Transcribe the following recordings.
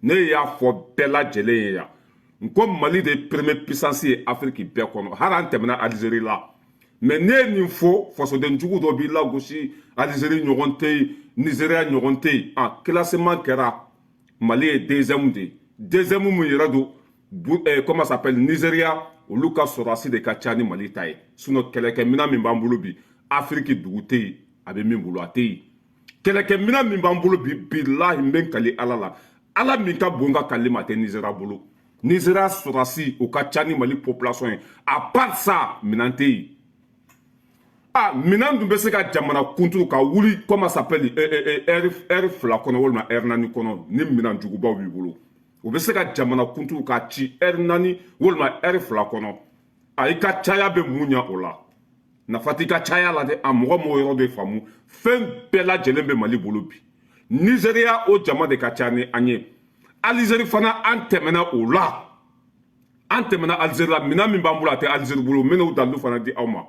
Ne y'a fɔ bɛɛ lajɛlen ye yan, n ko Mali de ye première puissance ye Afiriki bɛɛ kɔnɔ, hali an tɛmɛna Alizeri la. Mais ne ye nin fɔ, fasoden jugu dɔ b'i lagosi: Alizeri ɲɔgɔn tɛ yen, Nizeriya ɲɔgɔn tɛ yen. A classement kɛra, Mali ye deuxième de ye. Deuxième mun yɛrɛ don? Comment s'appelle, Nizeriya, olu ka sɔrɔdasi de ka ca ni Mali ta ye. Sinon kɛlɛkɛminɛn min b'an bolo bi, Afiriki dugu tɛ yen a bɛ min bolo, a tɛ yen. Kɛlɛkɛminɛn min b'an bolo bi, bilahi, n bɛ n kali Ala la, Ala min ka bon ka kali ma, a tɛ Nizeriya bolo. Nizeriya sɔrɔdasi, o ka ca ni Mali population ye. À part ça, minɛn tɛ yen. A minɛn dun bɛ se ka jamana kunturu ka wuli, comment s'appelle, heure 2 kɔnɔ walima heure 4 kɔnɔ. Ni minɛn jugubaw b'i bolo, o bɛ se ka jamana kunturu ka ci heure 4 walima heure 2 kɔnɔ. A i ka caya bɛ mun ɲɛ o la? Nafa t'i ka caya la dɛ. A mɔgɔ m'o yɔrɔ de faamu. Fɛn bɛɛ lajɛlen bɛ Mali bolo bi. Nizeriya, o jama de ka ca ni an ye. Alizeri fana, an tɛmɛna o la, an tɛmɛna Alizeri la. Minɛn min b'an bolo, a tɛ Alizeri bolo. N bɛn'o dalilu fana di aw ma.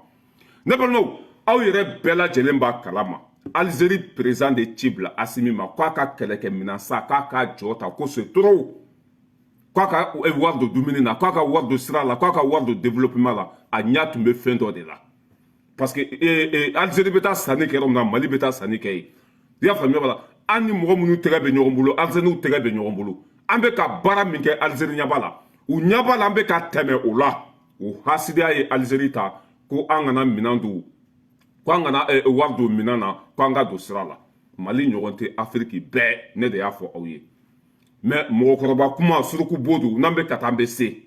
Ne balimaw, aw yɛrɛ bɛɛ lajɛlen b'a kalama, Alizeri président de ci bila Asimi ma k'a ka kɛlɛkɛminɛn san, k'a ka jɔ ta, ko c'est trop, k'a ka wari don dumuni na, k'a ka wari don sira la, k'a ka wari don développement la. A ɲɛ tun bɛ fɛn dɔ de la, parce que Alizeri bɛ taa sanni kɛ yɔrɔ min na, Mali bɛ taa sanni kɛ yen. I y'a faamuya? B'a la, an ni mɔgɔ minnu tɛgɛ bɛ ɲɔgɔn bolo, Alizeriw tɛgɛ bɛ ɲɔgɔn bolo. An bɛ ka baara min kɛ, Alizeri ɲɛ b'a la, u ɲɛ b'a la, an bɛ ka tɛmɛ o la. O hasidiya ye Alizeri ta ko an kana minɛn don, ko an kana wari don minɛn na, ko an ka don sira la. Mali ɲɔgɔn tɛ Afiriki bɛɛ, ne de y'a fɔ aw ye. Mais mɔgɔkɔrɔba kuma, suruku bo don, n'an bɛ ka taa, an bɛ se.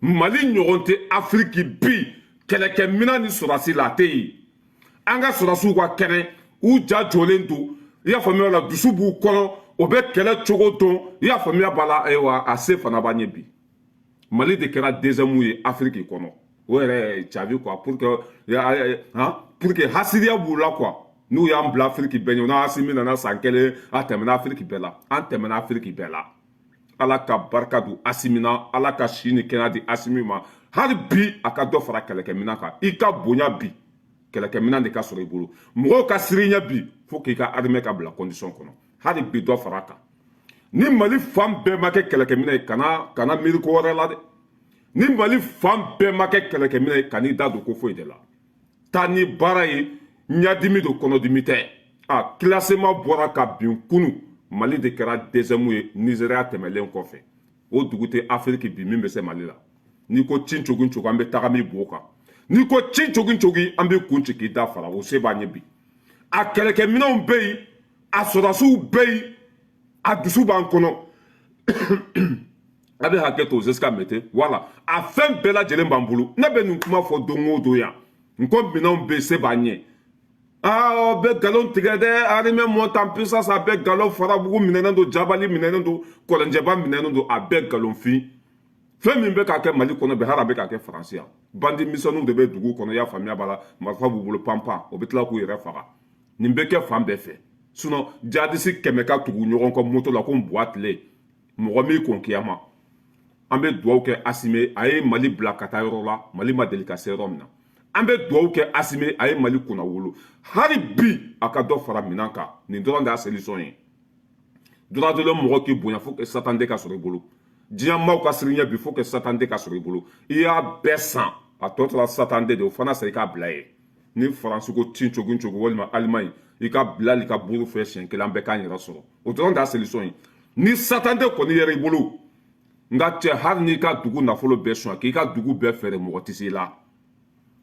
Mali ɲɔgɔn tɛ Afiriki bi kɛlɛkɛminɛn ni sɔrɔdasi la, a tɛ yen. An ka sɔrɔdasiw ka kɛnɛ, u ja jɔlen don, i y'a faamuya la, dusu b'u kɔnɔ, o bɛ kɛlɛ cogo dɔn, i y'a faamuya b'a la. Ayiwa, a se fana b'an ye bi. Mali de kɛra deuxième ye Afiriki kɔnɔ. O yɛrɛ caabi quoi, pour que, hein, pour que hasidiya b'u la quoi. N'u y'an bila Afiriki bɛɛ ɲɛ, n'a Asimi nana san kelen, a tɛmɛna Afiriki bɛɛ la, an tɛmɛna Afiriki bɛɛ la. Ala ka barika don Asimi na, Ala ka si ni kɛnɛya di Asimi ma. Hali bi, a ka dɔ fara kɛlɛkɛminɛn kan. I ka bonya bi, kɛlɛkɛminɛn de ka sɔrɔ i bolo. Mɔgɔw ka siran ɲɛ bi, fo k'i ka armée ka bila condition kɔnɔ. Hali bi, dɔ fara a kan. Ni Mali fan bɛɛ ma kɛ kɛlɛkɛminɛ ye, kana miiri ko wɛrɛ la dɛ. Ni Mali fan bɛɛ ma kɛ kɛlɛkɛminɛ ye, kan'i da don ko foyi de la. Taa ni baara ye, ɲadimi don, kɔnɔdimi tɛ. A classement bɔra ka bin kunu, Mali de kɛra deuxième ye Nizeriya tɛmɛlen kɔfɛ. O dugu tɛ Afiriki bi min bɛ se Mali la. N'i ko cin cogi cogo, an bɛ taga min bo kan. N'i ko cin cogi cogi, an bɛ kun ci k'i da fara. O se b'an ye bi. A kɛlɛkɛminɛnw bɛ yen, a sɔrɔdasiw bɛ yen, a dusu b'an kɔnɔ. A bɛ hakɛ to jusqu'à maintenant. Wala a fɛn bɛɛ lajɛlen b'an bolo. Ne bɛ nin kuma fɔ don o don yan, n ko minɛnw bɛ, se b'an ɲɛ. Aa, bɛ nkalon tigɛ dɛ. Armée monte en puissance, a bɛ nkalon. Farabugu minɛnen don, Jabali minɛnen don, Kɔlɔnjɛba minɛnen don, a bɛɛ nkalonfin. Fɛn min bɛ ka kɛ Mali kɔnɔ bi, hali a bɛ ka kɛ Faransi yan, bandi misɛnninw de bɛ dugu kɔnɔ, i y'a faamuya b'a la, marifa b'u bolo, panpan, o bɛ tila k'u yɛrɛ faga. Nin bɛ kɛ fan bɛɛ fɛ. Sinon jihadiste 100 ka tugu ɲɔgɔn kɔ moto la ko n buwa tile, mɔgɔ m'i kɔn kiyama. An bɛ dugawu kɛ Asimi, a ye Mali bila ka taa yɔrɔ la, Mali ma deli ka se yɔrɔ min na. An bɛ dugawu kɛ Asimi, a ye Mali kunna wolo. Hali bi, a ka dɔ fara minɛn kan. Nin dɔrɔn de y'a solution ye. Droit de l'homme, mɔgɔ k'i bonya, fo que Satan de ka sɔrɔ i bolo. Diɲɛ maaw ka siran ɲɛ bi, fo que Satan de ka sɔrɔ i bolo. I y'a bɛɛ san, a tɔ tora Satan de, o fana san, i k'a bila yen. Ni Faransi ko tin cogo cogo, walima Alimaɲi, i ka bila i ka buru fɛ siɲɛ kelen, an bɛɛ k'an yɛrɛ sɔrɔ. O dɔrɔn de y'a solution ye. Ni Satan de kɔni yɛrɛ i bolo, n ka cɛ, hali n'i ka dugu nafolo bɛɛ suɲɛ, k'i ka dugu bɛɛ feere, mɔgɔ tɛ se i la.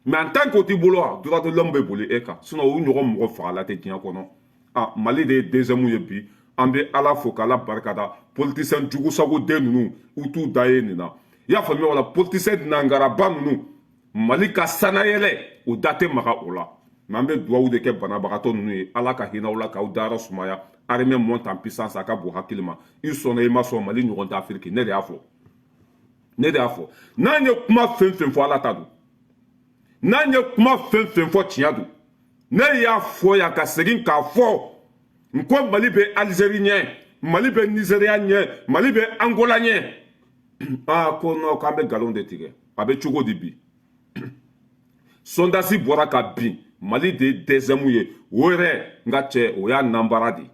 Mais en tant que o t'i bolo, a droit de l'homme bɛ boli e kan. Sinon o ɲɔgɔn mɔgɔ fagala tɛ diɲɛ kɔnɔ. A Mali de ye deuxième ye bi. An bɛ Ala fo k'Ala barikada. Politicien jugusago den ninnu, u t'u da ye nin na, i y'a faamuya? Wala politicien nangaraba ninnu, Mali ka sanayɛlɛ, o da tɛ maga o la. Mais an bɛ dugawu de kɛ banabagatɔ ninnu ye, Ala ka hinɛ aw la k'aw dayɔrɔ sumaya. Armée monte en puissance, a ka bon hakili ma. I sɔnna, i ma sɔn, Mali ɲɔgɔn tɛ Afiriki. Ne de y'a fɔ, ne de y'a fɔ. N'an ye kuma fɛn fɛn fɔ, Ala ta don. N'an ye kuma fɛn fɛn fɔ, tiɲɛ don. Ne y'a fɔ yan ka segin k'a fɔ, n ko Mali bɛ Alizeri ɲɛ, Mali bɛ Nizeriya ɲɛ, Mali bɛ Angola ɲɛ. Aa, ko non, k'an bɛ nkalon de tigɛ. A bɛ cogo di bi? Sondage bɔra ka bin, Mali de ye deuxième ye. O yɛrɛ, n ka cɛ, o y'a nanbara de ye.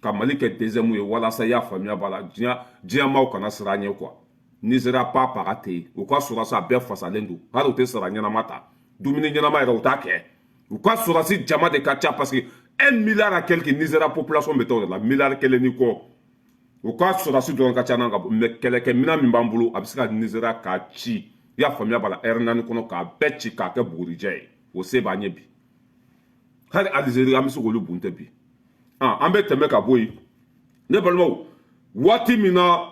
Ka Mali kɛ deuxième ye walasa, i y'a faamuya b'a la, diɲɛ maaw kana siran an ɲɛ quoi. Nizeriya pa paga tɛ yen, u ka sɔrɔdasi a bɛɛ fasalen don, hali u tɛ sara ɲɛnama ta, dumuni ɲɛnama yɛrɛ u t'a kɛ. U ka sɔrɔdasi jama de ka ca, parce que 1 milliard à quelque Nizeriya population bɛ taa o de la, miliyari 1 ni kɔ. U ka sɔrɔdasi dɔrɔn ka ca n'an ka, mais kɛlɛkɛminɛn min b'an bolo, a bɛ se ka Nizeriya k'a ci, i y'a faamuya b'a la, ɛri 4 kɔnɔ k'a bɛɛ ci k'a kɛ bugurijɛ ye. O se b'an ye bi. Hali Alizeri, an bɛ se k'olu bun tɛ bi. An bɛ tɛmɛ ka bɔ yen. Ne balimaw, waati min na,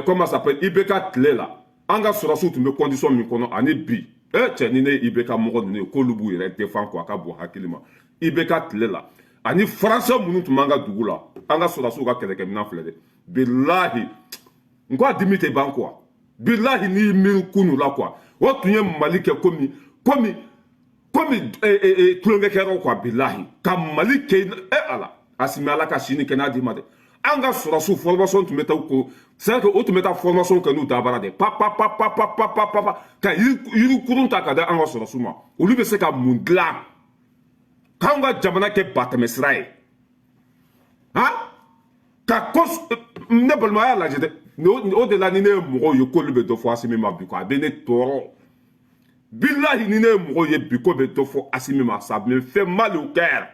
comment ça s'appelle, IBK tile la, an ka sɔrɔdasiw tun bɛ condition min kɔnɔ ani bi, cɛ, ni ne ye IBK mɔgɔ ninnu ye k'olu b'u yɛrɛ défend quoi, a ka bon hakili ma. IBK tile la ani Faransɛ minnu tun b'an ka dugu la, an ka sɔrɔdasiw ka kɛlɛkɛminɛn filɛ dɛ. Bilahi, n ko a dimi tɛ ban quoi. Bilahi, n'i miiri kunu la quoi, o tun ye Mali kɛ komi tulonkɛkɛyɔrɔ quoi. Bilahi, ka Mali kɛ, Ala, Asimi, Ala ka si ni kɛnɛya d'i ma dɛ. An ka sɔrɔdasiw formation tun bɛ taa ko, c'est que o tun bɛ taa formation kɛ n'u dabara de, pa pa pa pa pa pa pa pa pa, ka yirikurun ta ka di an ka sɔrɔdasiw ma, olu bɛ se ka mun dilan k'anw ka jamana kɛ batɛmɛsira ye? Han, ka ko ne balima, y'a lajɛ dɛ. O de la, ni ne ye mɔgɔw ye k'olu bɛ dɔ fɔ Asimi ma bi quoi, a bɛ ne tɔɔrɔ. Bilahi, ni ne ye mɔgɔw ye bi ko bɛ dɔ fɔ Asimi ma, ça me fait mal au cœur.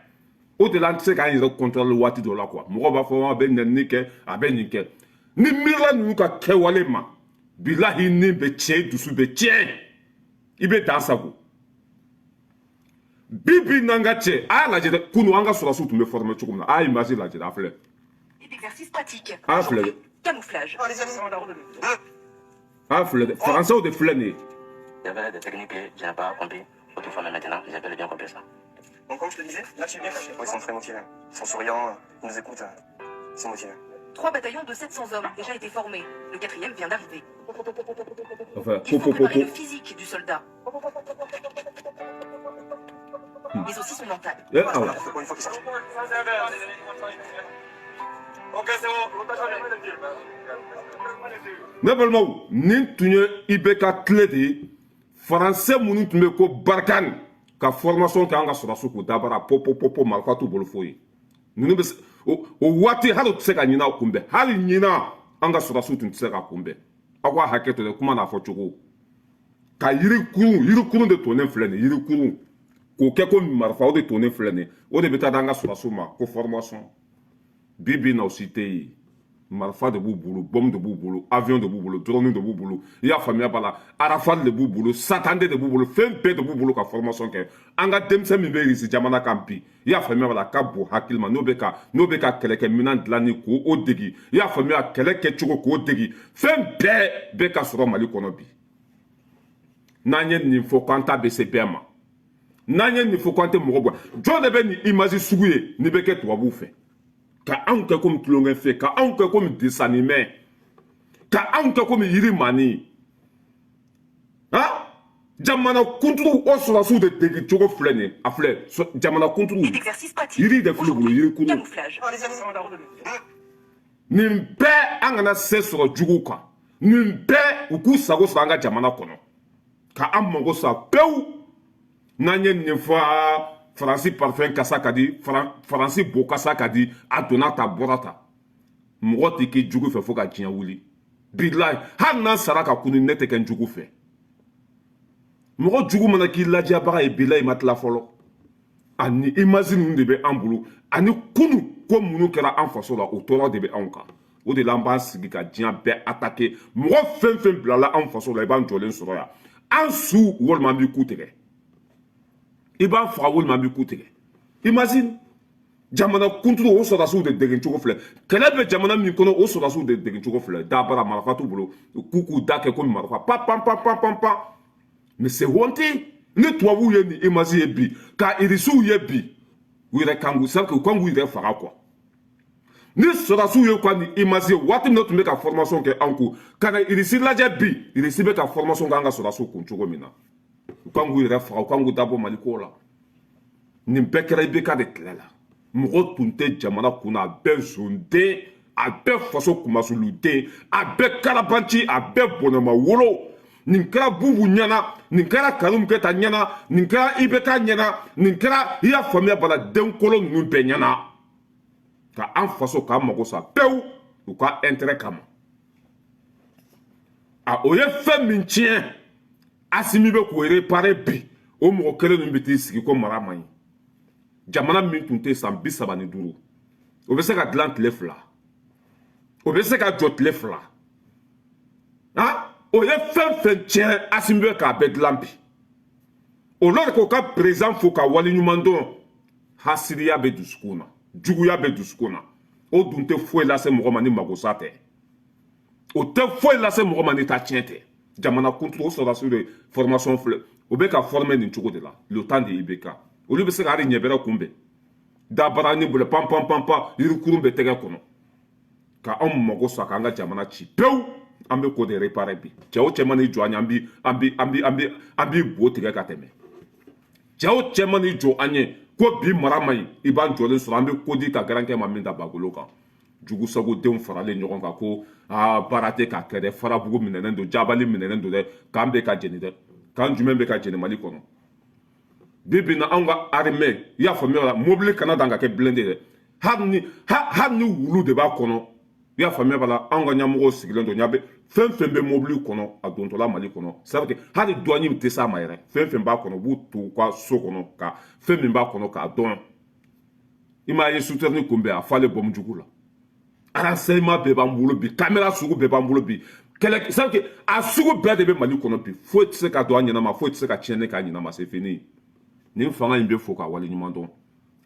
O de la, an tɛ se k'an yɛrɛ contrôler waati dɔ la quoi. Mɔgɔw b'a fɔ a bɛ nɛnini kɛ, a bɛ nin kɛ. Ni miirila ninnu ka kɛwale ma, bilahi, ni bɛ tiɲɛ, dusu bɛ tiɲɛ, i bɛ dan sago. Bi bi n'an ka cɛ, a y'a lajɛ dɛ, kunun an ka sɔrɔdasiw tun bɛ former cogo min na, a y'a image lajɛ dɛ, a filɛ. Exercice pratique. A filɛ dɛ. Camouflage. A filɛ dɛ, Faransɛw de filɛ nin ye. Il y avait des techniques que je n'ai pas compris autrefois, mais maintenant, j'ai bel et bien compris ça. Donc, comme je te disais, là, tu es bien caché. Ils sont très motivés. Ils sont souriants, ils nous écoutent. Ils sont motivés. Trois bataillons de 700 hommes ont déjà été formés. Le quatrième vient d'arriver. Enfin, Il faut po po po préparer po. le physique du soldat, mais aussi son mental. Eh, ah ouais. N'importe quoi une fois qu'ils sortent. Ok, c'est bon. Ne balimaw, nin tun ye IBK tile de ye. Faransɛ minnu tun bɛ ko Barkhane ka formation kɛ an ka sɔrɔdasiw k'u dabara po po po po, marifa t'u bolo foyi ye. Ninnu bɛ se o waati, hali u tɛ se ka ɲin'a kunbɛn, hali ɲina an ka sɔrɔdasiw tun tɛ se ka kunbɛn. Aw ka hakɛ to dɛ, kuma n'a fɔ cogo. Ka yirikurun, yirikurun de tonnen filɛ nin ye, yirikurun k'o kɛ ko marifa, o de tonnen filɛ nin ye, o de bɛ taa di an ka sɔrɔdasiw ma ko formation. Bi bi in na, o si tɛ yen. Marifa de b'u bolo, bombe de b'u bolo, avion de b'u bolo, drone de b'u bolo, i y'a faamuya b'a la, Rafale de b'u bolo, Satan 2 de b'u bolo, fɛn bɛɛ de b'u bolo ka formation kɛ. An ka denmisɛn min bɛ Irisi jamana kan bi, i y'a faamuya b'a la, a ka bon hakili ma, n'o bɛ ka kɛlɛkɛminɛn dilanni k'o o degi, i y'a faamuya, kɛlɛ kɛcogo k'o degi, fɛn bɛɛ bɛ ka sɔrɔ Mali kɔnɔ bi. N'an ye nin fɔ k'an ta bɛ se bɛɛ ma, n'an ye nin fɔ k'an tɛ mɔgɔ bɔ, jɔn de bɛ nin image sugu ye? N'i bɛ kɛ tubabuw fɛ ka anw kɛ komi tulonkɛfɛn, ka anw kɛ komi dessin animé, ka anw kɛ komi yirimani, han, jamana kuntigiw, o sɔrɔdasiw de degi cogo filɛ nin ye, a filɛ, jamana kuntigiw. Exercice pratique. Yiri de filɛ bolo, yirikurun. Camouflage. Nin bɛɛ, an kana se sɔrɔ juguw kan. Nin bɛɛ, u k'u sago sɔrɔ an ka jamana kɔnɔ ka an mago sa pewu. N'an ye nin fɔ, aa, Faransi parfum kasa ka di, Faransi bo kasa ka di, a donna ta bɔra ta. Mɔgɔ tɛ k'i jugu fɛ fo ka diɲɛ wuli. Bilahi, hali n'an sara ka kunu, ne tɛ kɛ n jugu fɛ. Mɔgɔ jugu mana k'i ladiyabaga ye, bilahi, ma tila fɔlɔ. Ani image ninnu de bɛ an bolo, ani kunu ko minnu kɛra an faso la, o tɔɔrɔ de bɛ anw kan. O de la, an b'an sigi ka diɲɛ bɛɛ attaquer. Mɔgɔ fɛn fɛn bilala an faso la, i b'an jɔlen sɔrɔ yan, an su walima an b'i ku tigɛ, i b'an faga walima an b'i ku tigɛ. Imagine, jamana kuntigi, o sɔrɔdasiw de dege cogo filɛ. Kɛlɛ bɛ jamana min kɔnɔ, o sɔrɔdasiw de dege cogo filɛ. Dabara marifa t'u bolo, k'u k'u da kɛ komi marifa, pa pan pan pan pan pan. Mais c'est honte. Ni tubabuw ye nin image ye bi, ka Irisiw ye bi, u yɛrɛ kan k'u, c'est u kan k'u yɛrɛ faga quoi. Ni sɔrɔdasiw ye ka nin image ye waati min na, tun bɛ ka formation kɛ anw kun, ka na Irisi lajɛ bi, Irisi bɛ ka formation kɛ an ka sɔrɔdasiw kun cogo min na, u kan k'u yɛrɛ faga, u kan k'u dabɔ Mali ko la. Nin bɛɛ kɛra IBK de tile la. Mɔgɔ tun tɛ jamana kunna, a bɛɛ zonden, a bɛɛ faso kunmasuluden, a bɛɛ karabanci, a bɛɛ bɔnɛma wolo. Nin kɛra Bubu ɲɛna, nin kɛra Karim Keta ɲɛna, nin kɛra IBK ɲɛna, nin kɛra, i y'a faamuya bala, denkolon ninnu bɛɛ ɲɛna. Ka an faso k'an mago sa pewu u ka intérêt kama. A o ye fɛn min tiɲɛ, Asimi bɛ k'o réparer bi. O mɔgɔ kelen ninnu bɛ t'i sigi ko mara man ɲi. Jamana min tun tɛ san 35, o bɛ se ka dilan tile 2, o bɛ se ka jɔ tile 2. Han, o ye fɛn fɛn tiɲɛ, Asimi bɛ k'a bɛɛ dilan bi. O la k'o ka président fo ka waleɲuman dɔn. Hasiriya bɛ dusukun na, juguya bɛ dusukun na. O dun tɛ foyi lase mɔgɔ ma ni magosa tɛ, o tɛ foyi lase mɔgɔ ma ni taa tiɲɛ tɛ. Jamana kuntigi, o sɔrɔdasiw de formation filɛ, o bɛ ka former nin cogo de la. Le temps de IBK, olu bɛ se ka hali ɲɛbɛrɛ kunbɛn, dabara ni bolo, pan pan pan pan, yirikurun bɛ tɛgɛ kɔnɔ ka anw mago sa, k'an ka jamana ci pewu. An bɛ k'o de réparer bi. Cɛ o cɛ man'i jɔ an ɲɛ, an bi bo tigɛ ka tɛmɛ. Cɛ o cɛ man'i jɔ an ɲɛ ko bi mara man ɲi, i b'an jɔlen sɔrɔ. An bɛ ko di ka garankɛ ma min da bagolo kan. Jugusagodenw faralen ɲɔgɔn kan ko aa, baara tɛ ka kɛ dɛ, farabugu minɛnen don, jabali minɛnen don dɛ, k'an bɛ ka jeni dɛ. K'an jumɛn bɛ ka jeni Mali kɔnɔ bi bi na? Anw ka armée, i y'a faamuya la, mobili kana dan ka kɛ blindé dɛ, hali ni wulu de b'a kɔnɔ. I y'a faamuya b'a la, anw ka ɲɛmɔgɔw sigilen don ɲa bɛ fɛn fɛn bɛ mobili kɔnɔ a dontɔla Mali kɔnɔ. C'est à dire que hali douane tɛ s'a ma yɛrɛ. Fɛn fɛn b'a kɔnɔ, u b'u to u ka so kɔnɔ ka fɛn min b'a kɔnɔ k'a dɔn. I m'a ye, souterrain kunbɛn, a falen bɔmu jugu la. Renseignement bɛɛ b'an bolo bi, caméra sugu bɛɛ b'an bolo bi, kɛlɛ, c'est à dire que a sugu bɛɛ de bɛ Mali kɔnɔ bi. Foyi tɛ se ka don an ɲɛnama, foyi tɛ se ka tiɲɛ k'a ɲɛnama. C'est fini. Nin fanga in bɛ fo ka waleɲuman dɔn.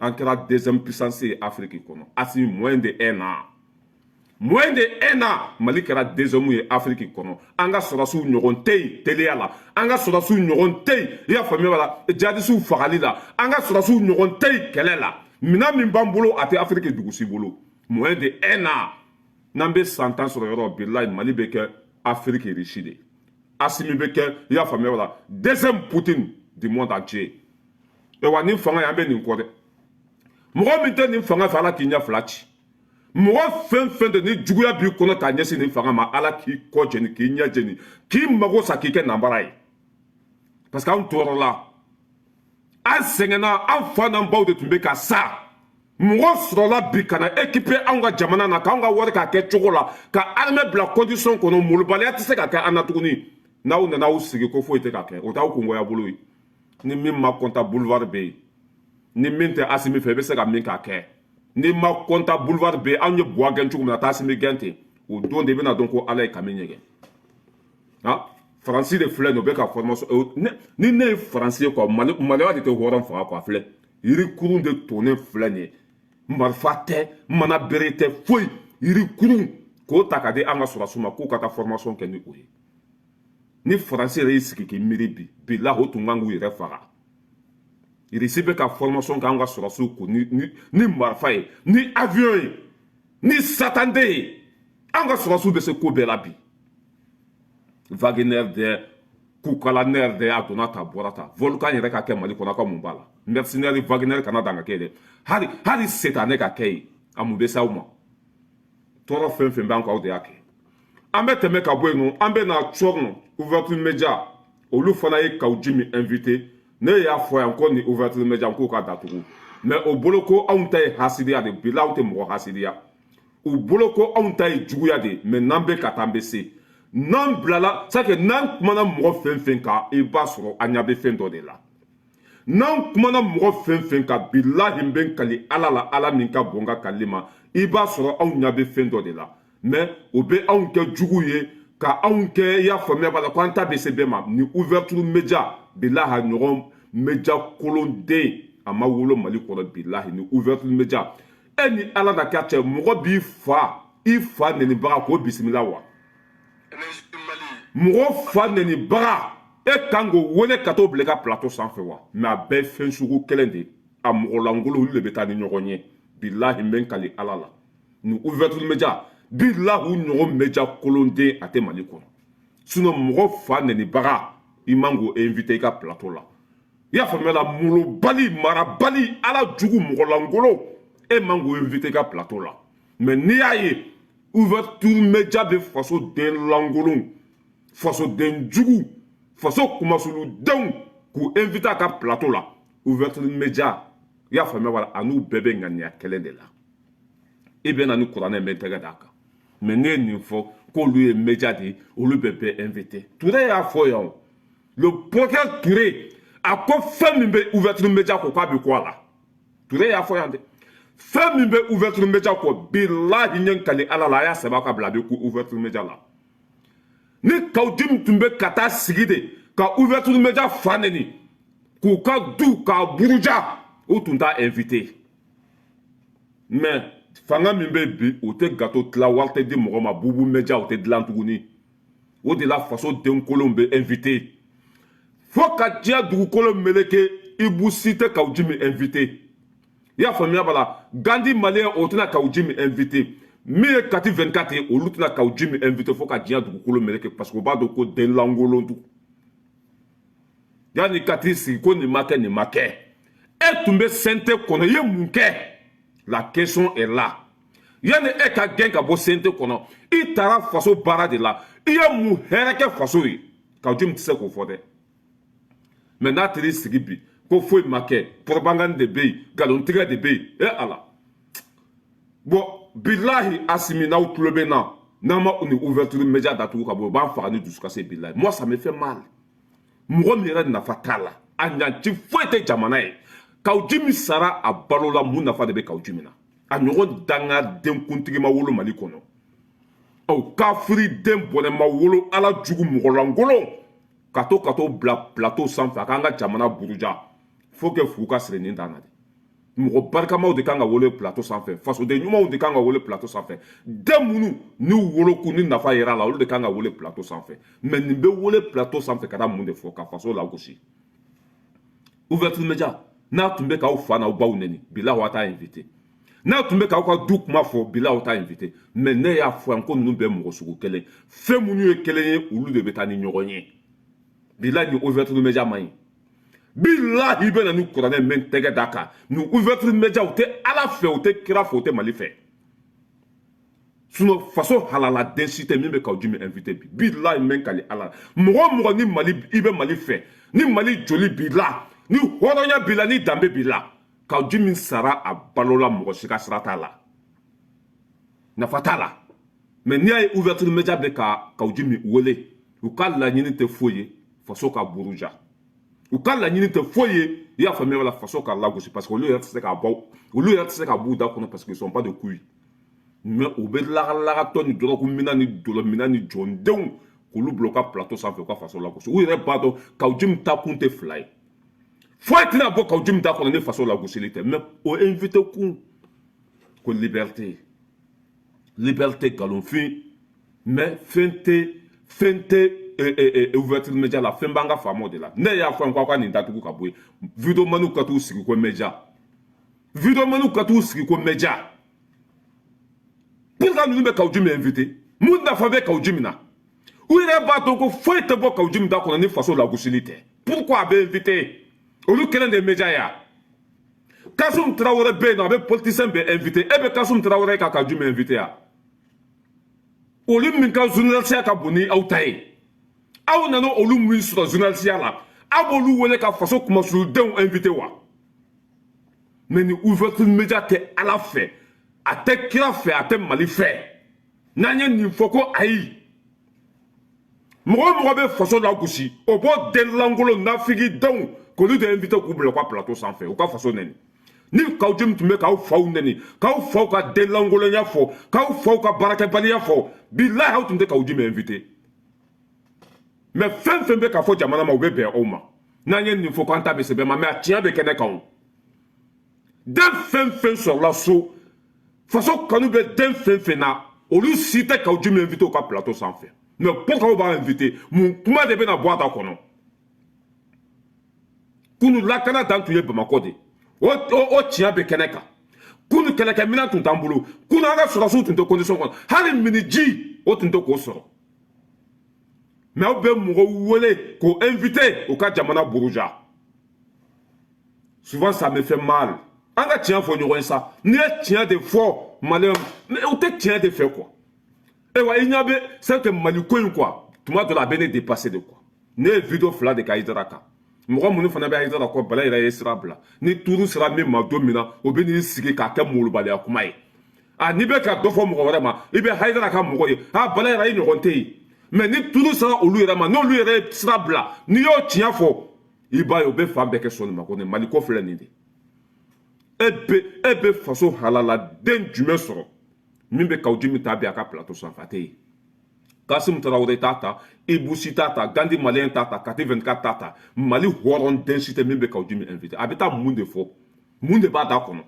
An kɛra deuxième puissance ye Afrique kɔnɔ. Asimi, moins de un an, moins de un an, Mali kɛra deuxième ye Afrique kɔnɔ. An ka sɔrɔdasiw ɲɔgɔn tɛ yen teliya la, an ka sɔrɔdasiw ɲɔgɔn tɛ yen, i y'a faamuya la, jihadisiw fagali la, an ka sɔrɔdasiw ɲɔgɔn tɛ yen kɛlɛ la. Minɛn min b'an bolo, a tɛ Afrique dugu si bolo. Moins de un an, n'an bɛ san 10 sɔrɔ yɔrɔ, bilayi, Mali bɛ kɛ Afrique riche de. Asimi bɛ kɛ, i y'a faamuya la, deuxième Poutine du monde entier. Wa nin fanga in, an bɛ nin kɔ dɛ. Mɔgɔ min tɛ nin fanga fɛ, Ala k'i ɲɛ fila ci. Mɔgɔ fɛn fɛn de ni juguya b'i kɔnɔ k'a ɲɛsin nin fanga ma, Ala k'i kɔ jeni, k'i ɲɛ jeni, k'i mago sa, k'i kɛ nanbara ye. Parce que anw tɔɔrɔla, an sɛgɛnna, an fa n'an baw de tun bɛ ka sa. Mɔgɔ sɔrɔla bi ka na équiper anw ka jamana na, k'anw ka wari k'a kɛ cogo la, ka armée bila condition kɔnɔ, molobaliya tɛ se ka kɛ an na tuguni. N'aw nana aw sigi ko foyi tɛ ka kɛ, o t'aw kungoya bolo ye. Ni min ma kɔnta, boulevard bɛ yen. Ni min tɛ Asimi fɛ, i bɛ se ka min k'a kɛ. Ni ma kɔnta, boulevard bɛ yen. Anw ye buwa gɛn cogo min na, taa Asimi gɛn ten. O don de i bɛna dɔn ko Ala ye kami ɲɛgɛn. Han, Faransi de filɛ nin, o bɛ ka formation. Ni ne ye Faransi ye quoi, Mali maloya de tɛ hɔrɔn faga quoi. Filɛ, yirikurun de tonnen filɛ nin ye, marifa tɛ, mana bere tɛ, foyi, yirikurun k'o ta ka di an ka sɔrɔdasiw ma k'u ka taa formation kɛ ni o ye. Ni Faransi yɛrɛ y'i sigi k'i miiri bi, bilahi, o tun kan k'u yɛrɛ faga. Irisi bɛ ka formation kɛ an ka sɔrɔdasiw kun ni marifa ye, ni avion ye, ni satanden ye. An ka sɔrɔdasiw bɛ se ko bɛɛ la bi. Wagner dɛ, kukalanɛr dɛ, a donna ta, bɔra ta, volcan yɛrɛ ka kɛ Mali kɔnɔ, a ka mun b'a la? Mercenaire Wagner kana dan ka kɛ dɛ, hali setanɛ ka kɛ yen, a mun bɛ s'aw ma? Tɔɔrɔ fɛn fɛn b'an kan, aw de y'a kɛ. An bɛ tɛmɛ ka bɔ yen nɔ, an bɛ na Cɔrɔnɔ. Ouverture Média, olu fana ye Kaou Djim min invité. Ne y'a fɔ yan ko ni Ouverture Média k'u ka datugu, mais o bolo ko anw ta ye hasidiya de. Bila, anw tɛ mɔgɔ hasidiya. U bolo ko anw ta ye juguya de. Mais n'an bɛ ka taa, an bɛ se. N'an bilala, c'est que n'an kumana mɔgɔ fɛn fɛn kan, i b'a sɔrɔ an ɲɛ bɛ fɛn dɔ de la. N'an kumana mɔgɔ fɛn fɛn kan, bilahi, n bɛ n kali Ala la, Ala min ka bon ka kali ma, i b'a sɔrɔ anw ɲɛ bɛ fɛn dɔ de la. Mais o bɛ anw kɛ jugu ye, ka anw kɛ, i y'a faamuya b'a la, ko an ta bɛ se bɛɛ ma. Ni Ouverture Média, bilahi, ɲɔgɔn média kolonden a ma wolo Mali kɔnɔ. Bilahi, ni Ouverture Média, e ni Ala na kɛ cɛ, mɔgɔ b'i fa, i fa nenibaga k'o bisimila wa? Mɔgɔ fa nenibaga, e kan k'o wele ka t'o bila i ka plateau sanfɛ wa? Mais a bɛɛ ye fɛn sugu kelen de ye. A mɔgɔlankolon, olu de bɛ taa ni ɲɔgɔn ye. Bilahi, n bɛ n kali Ala la, ni Ouverture Média, bilahi, u ɲɔgɔn média kolonden a tɛ Mali kɔnɔ. Sinon mɔgɔ fa nenibaga, i man k'o invité i ka plateau la. I y'a faamuya la, molobali, marabali, Ala jugu, mɔgɔlankolon, e man k'o invité i ka plateau la. Mais n'i y'a ye Ouverture Média bɛ faso den lankolon, fasoden jugu, faso kumasuludenw k'u invité a ka plateau la, Ouverture Média, i y'a faamuya wala, a n'u bɛɛ bɛ ŋaniya kelen de la. I bɛ na ni kuranɛ bɛ tɛgɛ d'a kan. Mais ne ye nin fɔ k'olu ye média de ye, olu bɛ bɛɛ invité. Touré y'a fɔ yan o, le procureur Touré, a ko fɛn min bɛ ouverture média kɔ, k'a bɛ kɔ a la. Touré y'a fɔ yan dɛ, fɛn min bɛ ouverture média kɔ, bilahi, n ye n kali Ala la, a y'a sɛbɛn ka bila, a bɛ ku ouverture média la. Ni Kaou Djim tun bɛ ka taa sigi de ka ouverture média fa neni, k'u ka du k'a buruja, u tun t'a invité. Mais fanga min bɛ bi, u tɛ gâteau tila, wari tɛ di mɔgɔ ma, bubu média o tɛ dilan tuguni. O de la, faso denkolonw bɛ invité fo ka diɲɛ dugukolo meleke. Ibu si tɛ Kaou Djim invité, i y'a faamuya b'a la. Gandi Malien, o tɛna Kaou Djim invité. Min ye Kati 24 ye, olu tɛna Kaou Djim invité fo ka diɲɛ dugukolo meleke, parce que u b'a dɔn ko den lankolon don. Yanni ka t'i sigi ko nin ma kɛ, nin ma kɛ, e tun bɛ CNT kɔnɔ, i ye mun kɛ? La question est là. Yanni e ka gɛn ka bɔ CNT kɔnɔ, i taara faso baara de la, i ye mun hɛrɛ kɛ faso ye? Kaou Djim tɛ se k'o fɔ dɛ. Mais n'a taar'i sigi bi ko foyi ma kɛ, propagande de bɛ yen, nkalontigɛ de bɛ yen, e Ala. Bon, bilahi, Asimi, n'aw tulo bɛ n na, n'an ma nin ouverture média datugu ka bɔ, u b'an faga ni dusukasi. Bilahi, moi, ça me fait mal. Mɔgɔ min yɛrɛ nafa t'a la, a ɲanci foyi tɛ jamana ye. Kaou Djim sara a balo la, mun nafa de bɛ Kaou Djim na? A ɲɔgɔn dangaden kuntigi ma wolo Mali kɔnɔ. Aw kafiri den bɔnɛ ma wolo, Ala jugu mɔgɔlankolon, ka to bila plateau sanfɛ a k'an ka jamana buruja. Faut que fu ka siri nin dan na de. Mɔgɔ barikamaw de kan ka wele plateau sanfɛ, fasoden ɲumanw de kan ka wele plateau sanfɛ, den minnu n'u wolokun ni nafa yɛrɛ la, olu de kan ka wele plateau sanfɛ. Mais nin bɛ wele plateau sanfɛ ka da mun de fɔ? Ka faso lagosi. Ouverture média, n'a tun bɛ k'aw fa n'aw baw neni, bilahi, aw t'a invité. N'a tun bɛ k'aw ka du kuma fɔ, bilahi, aw t'a invité. Mais ne y'a fɔ yan ko ninnu bɛɛ mɔgɔ sugu kelen, fɛn minnu ye kelen ye, olu de bɛ taa ni ɲɔgɔn ye. Bilahi, ni ouverture média man ɲi. Bilahi, bɛ na ni kuranɛ min tɛgɛ da kan, ni ouverture média, u tɛ Ala fɛ, u tɛ kira fɛ, u tɛ Mali fɛ. Sinon faso halala den si tɛ min bɛ Kaou Djim invité bi. Bilahi, n kali Ala la, mɔgɔ o mɔgɔ ni Mali, i bɛ Mali fɛ, ni Mali joli b'i la, ni hɔrɔnya b'i la, ni danbe b'i la, Kaou Djim sara a balo la, mɔgɔ si ka sira t'a la, nafa t'a la. Mais n'i y'a ye ouverture média bɛ ka Kaou Djim wele, u ka laɲini tɛ foyi ye faso ka buruja, u ka laɲini tɛ foyi ye, i y'a faamuya la, faso ka lagosi, parce que olu yɛrɛ tɛ se k'a bɔ, olu yɛrɛ tɛ se ka b'u da kɔnɔ, parce que ils sont pas de couilles. Mais u bɛ lagalagatɔ ni dɔrɔgu minɛ ni dɔlɔ minɛ ni jɔndenw k'olu bila u ka plateau sanfɛ, u ka faso lagosi. U yɛrɛ b'a dɔn Kaou Djim ta kun tɛ fila ye, foyi tɛna bɔ Kaou Djim da kɔnɔ ni faso lagosili tɛ. Mais o invité kun ko liberté, liberté, nkalonfin. Mais fɛn tɛ ouverture média la, fɛn b'an ka faamaw de la. Ne y'a fɔ yan k'aw ka nin datugu ka bɔ yen. Videomaniw ka t'u sigi ko média, videomaniw ka t'u sigi ko média. Pourquoi ninnu bɛ Kaou Djim invité? Mun nafa bɛ Kaou Djim na? U yɛrɛ b'a dɔn ko foyi tɛ bɔ Kaou Djim da kɔnɔ ni faso lagosili tɛ. Pourquoi a bɛ invité? Olu kelen de ye média ye. Kasum Tarawele bɛ yen nɔ, a bɛ politicien bɛɛ invité. E bɛ Kasum Tarawele ka Kaou Djim invité yan? Olu min ka journaliste ka bon ni aw ta ye, aw nana olu min sɔrɔ journaliste la, aw b'olu wele ka faso kumasuludenw invité wa? Mais ni ouverture média tɛ Ala fɛ, a tɛ kira fɛ, a tɛ Mali fɛ. N'an ye nin fɔ ko ayi, mɔgɔ o mɔgɔ bɛ faso lagosi, o b'o den lankolon nafigi denw k'olu de invité k'u bila u ka plateau sanfɛ, u ka faso nɛni. Ni Kaou Djim tun bɛ k'aw faw nɛni, k'aw faw ka den lankolonya fɔ, k'aw faw ka baarakɛbaliya fɔ, bilahi, aw tun tɛ Kaou Djim invité. Mais fɛn fɛn bɛ k'a fɔ jamana ma, u bɛ bɛn aw ma. N'an ye nin fɔ k'an ta bɛ se bɛɛ ma, mais a tiɲɛ bɛ kɛnɛ kan. O den fɛn fɛn sɔrɔla so, faso kanu bɛ den fɛn fɛn na, olu si tɛ Kaou Djim invité u ka plateau sanfɛ. Mais pourquoi b'a invité? Mun kuma de bɛna bɔ a da kɔnɔ? Kunu lakana dan tun ye Bamakɔ de, o tiɲɛ bɛ kɛnɛ kan. Kunu kɛlɛkɛminɛn tun t'an bolo, kunu an ka sɔrɔdasiw tun tɛ condition kɔnɔ, hali miniji o tun tɛ k'o sɔrɔ. Mais aw bɛ mɔgɔ wele k'o invité u ka jamana buruja. Souvent, ça me fait mal. An ka tiɲɛ fɔ ɲɔgɔn ye sa. N'i ye tiɲɛ de fɔ Maliyɛn, u tɛ tiɲɛ de fɛ quoi. Ayiwa, i ɲɛ bɛ, c'est que Mali ko in quoi, tuma dɔ la a bɛ ne dépasser de quoi. Ne ye vidéo fila de kɛ Hayidara kan. Mɔgɔ minnu fana bɛ Hayidara kɔ, bala yɛrɛ ye sira bila ni tuuru sera min ma don min na, o bɛ n'i sigi k'a kɛ molobaliya kuma ye. A n'i bɛ ka dɔ fɔ mɔgɔ wɛrɛ ma, i bɛ Hayidara ka mɔgɔ ye, a Bala yɛrɛ, i ɲɔgɔn tɛ yen. Mais ni tulu sera olu yɛrɛ ma, n'olu yɛrɛ ye sira bila, n'i y'o tiɲɛ fɔ, i b'a ye u bɛ fan bɛɛ kɛ sɔnni ma ko nin Mali ko filɛ nin de. E bɛ faso halala den jumɛn sɔrɔ min bɛ Kaou Djim ta bi a ka plateau sanfɛ? A tɛ yen. Kasimu Tarawele t'a ta, Ibou Sy t'a ta, Gandi Malien t'a ta, Kati 24 t'a ta. Mali hɔrɔn den si tɛ min bɛ Kaou Djim invité. A bɛ taa mun de fɔ? Mun de b'a da kɔnɔ?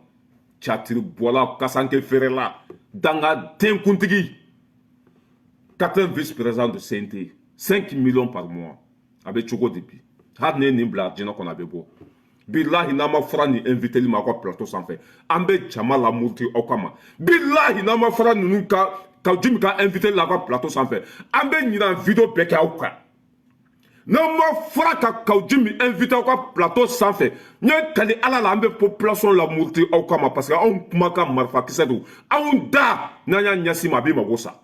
Catiri bɔla, kasanke feerela, danga denkuntigi, quatrième vice-président de CNT, 5 millions par mois. A bɛ cogo di bi? Hali ne ye nin bila jinɛ kɔnɔ, a bɛ bɔ. Bilahi, n'an ma fara nin invité ma aw ka plateau sanfɛ, an bɛ jama lamuruti aw kama. Bilahi, n'an ma fara ninnu ka Kaou Djim ka invité la aw ka plateau sanfɛ, an bɛ ɲinan vidéo bɛɛ kɛ aw kan. N'aw ma fara ka Kaou Djim invité aw ka plateau sanfɛ, n ye kali Ala la, an bɛ population lamuruti aw kama, parce que anw kumakan marifakisɛ don. Anw da, n'an y'a ɲɛsin ma, a b'i mago sa.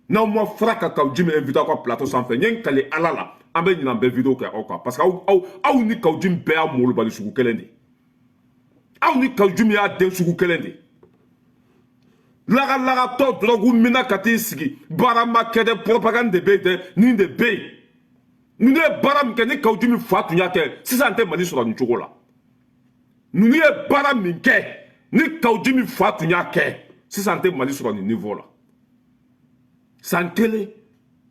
N'aw ma fara ka Kaou Djim invité aw ka plateau sanfɛ, n ye n kali Ala la, an bɛ ɲinan bɛɛ vidéo kɛ aw kan, parce que aw ni Kaou Djim bɛɛ y'a molobali sugu kelen de. Aw ni Kaou Djim y'a den sugu kelen de. Lagalagatɔ, dɔrɔgu minna ka t'i sigi, baara ma kɛ dɛ, propagande de bɛ yen dɛ, nin de bɛ yen. Ninnu ye baara min kɛ, ni Kaou Djim fa tun y'a kɛ sisan, tɛ Mali sɔrɔ nin cogo la. Ninnu ye baara min kɛ, ni Kaou Djim fa tun y'a kɛ sisan, tɛ Mali sɔrɔ nin niveau la. San kelen,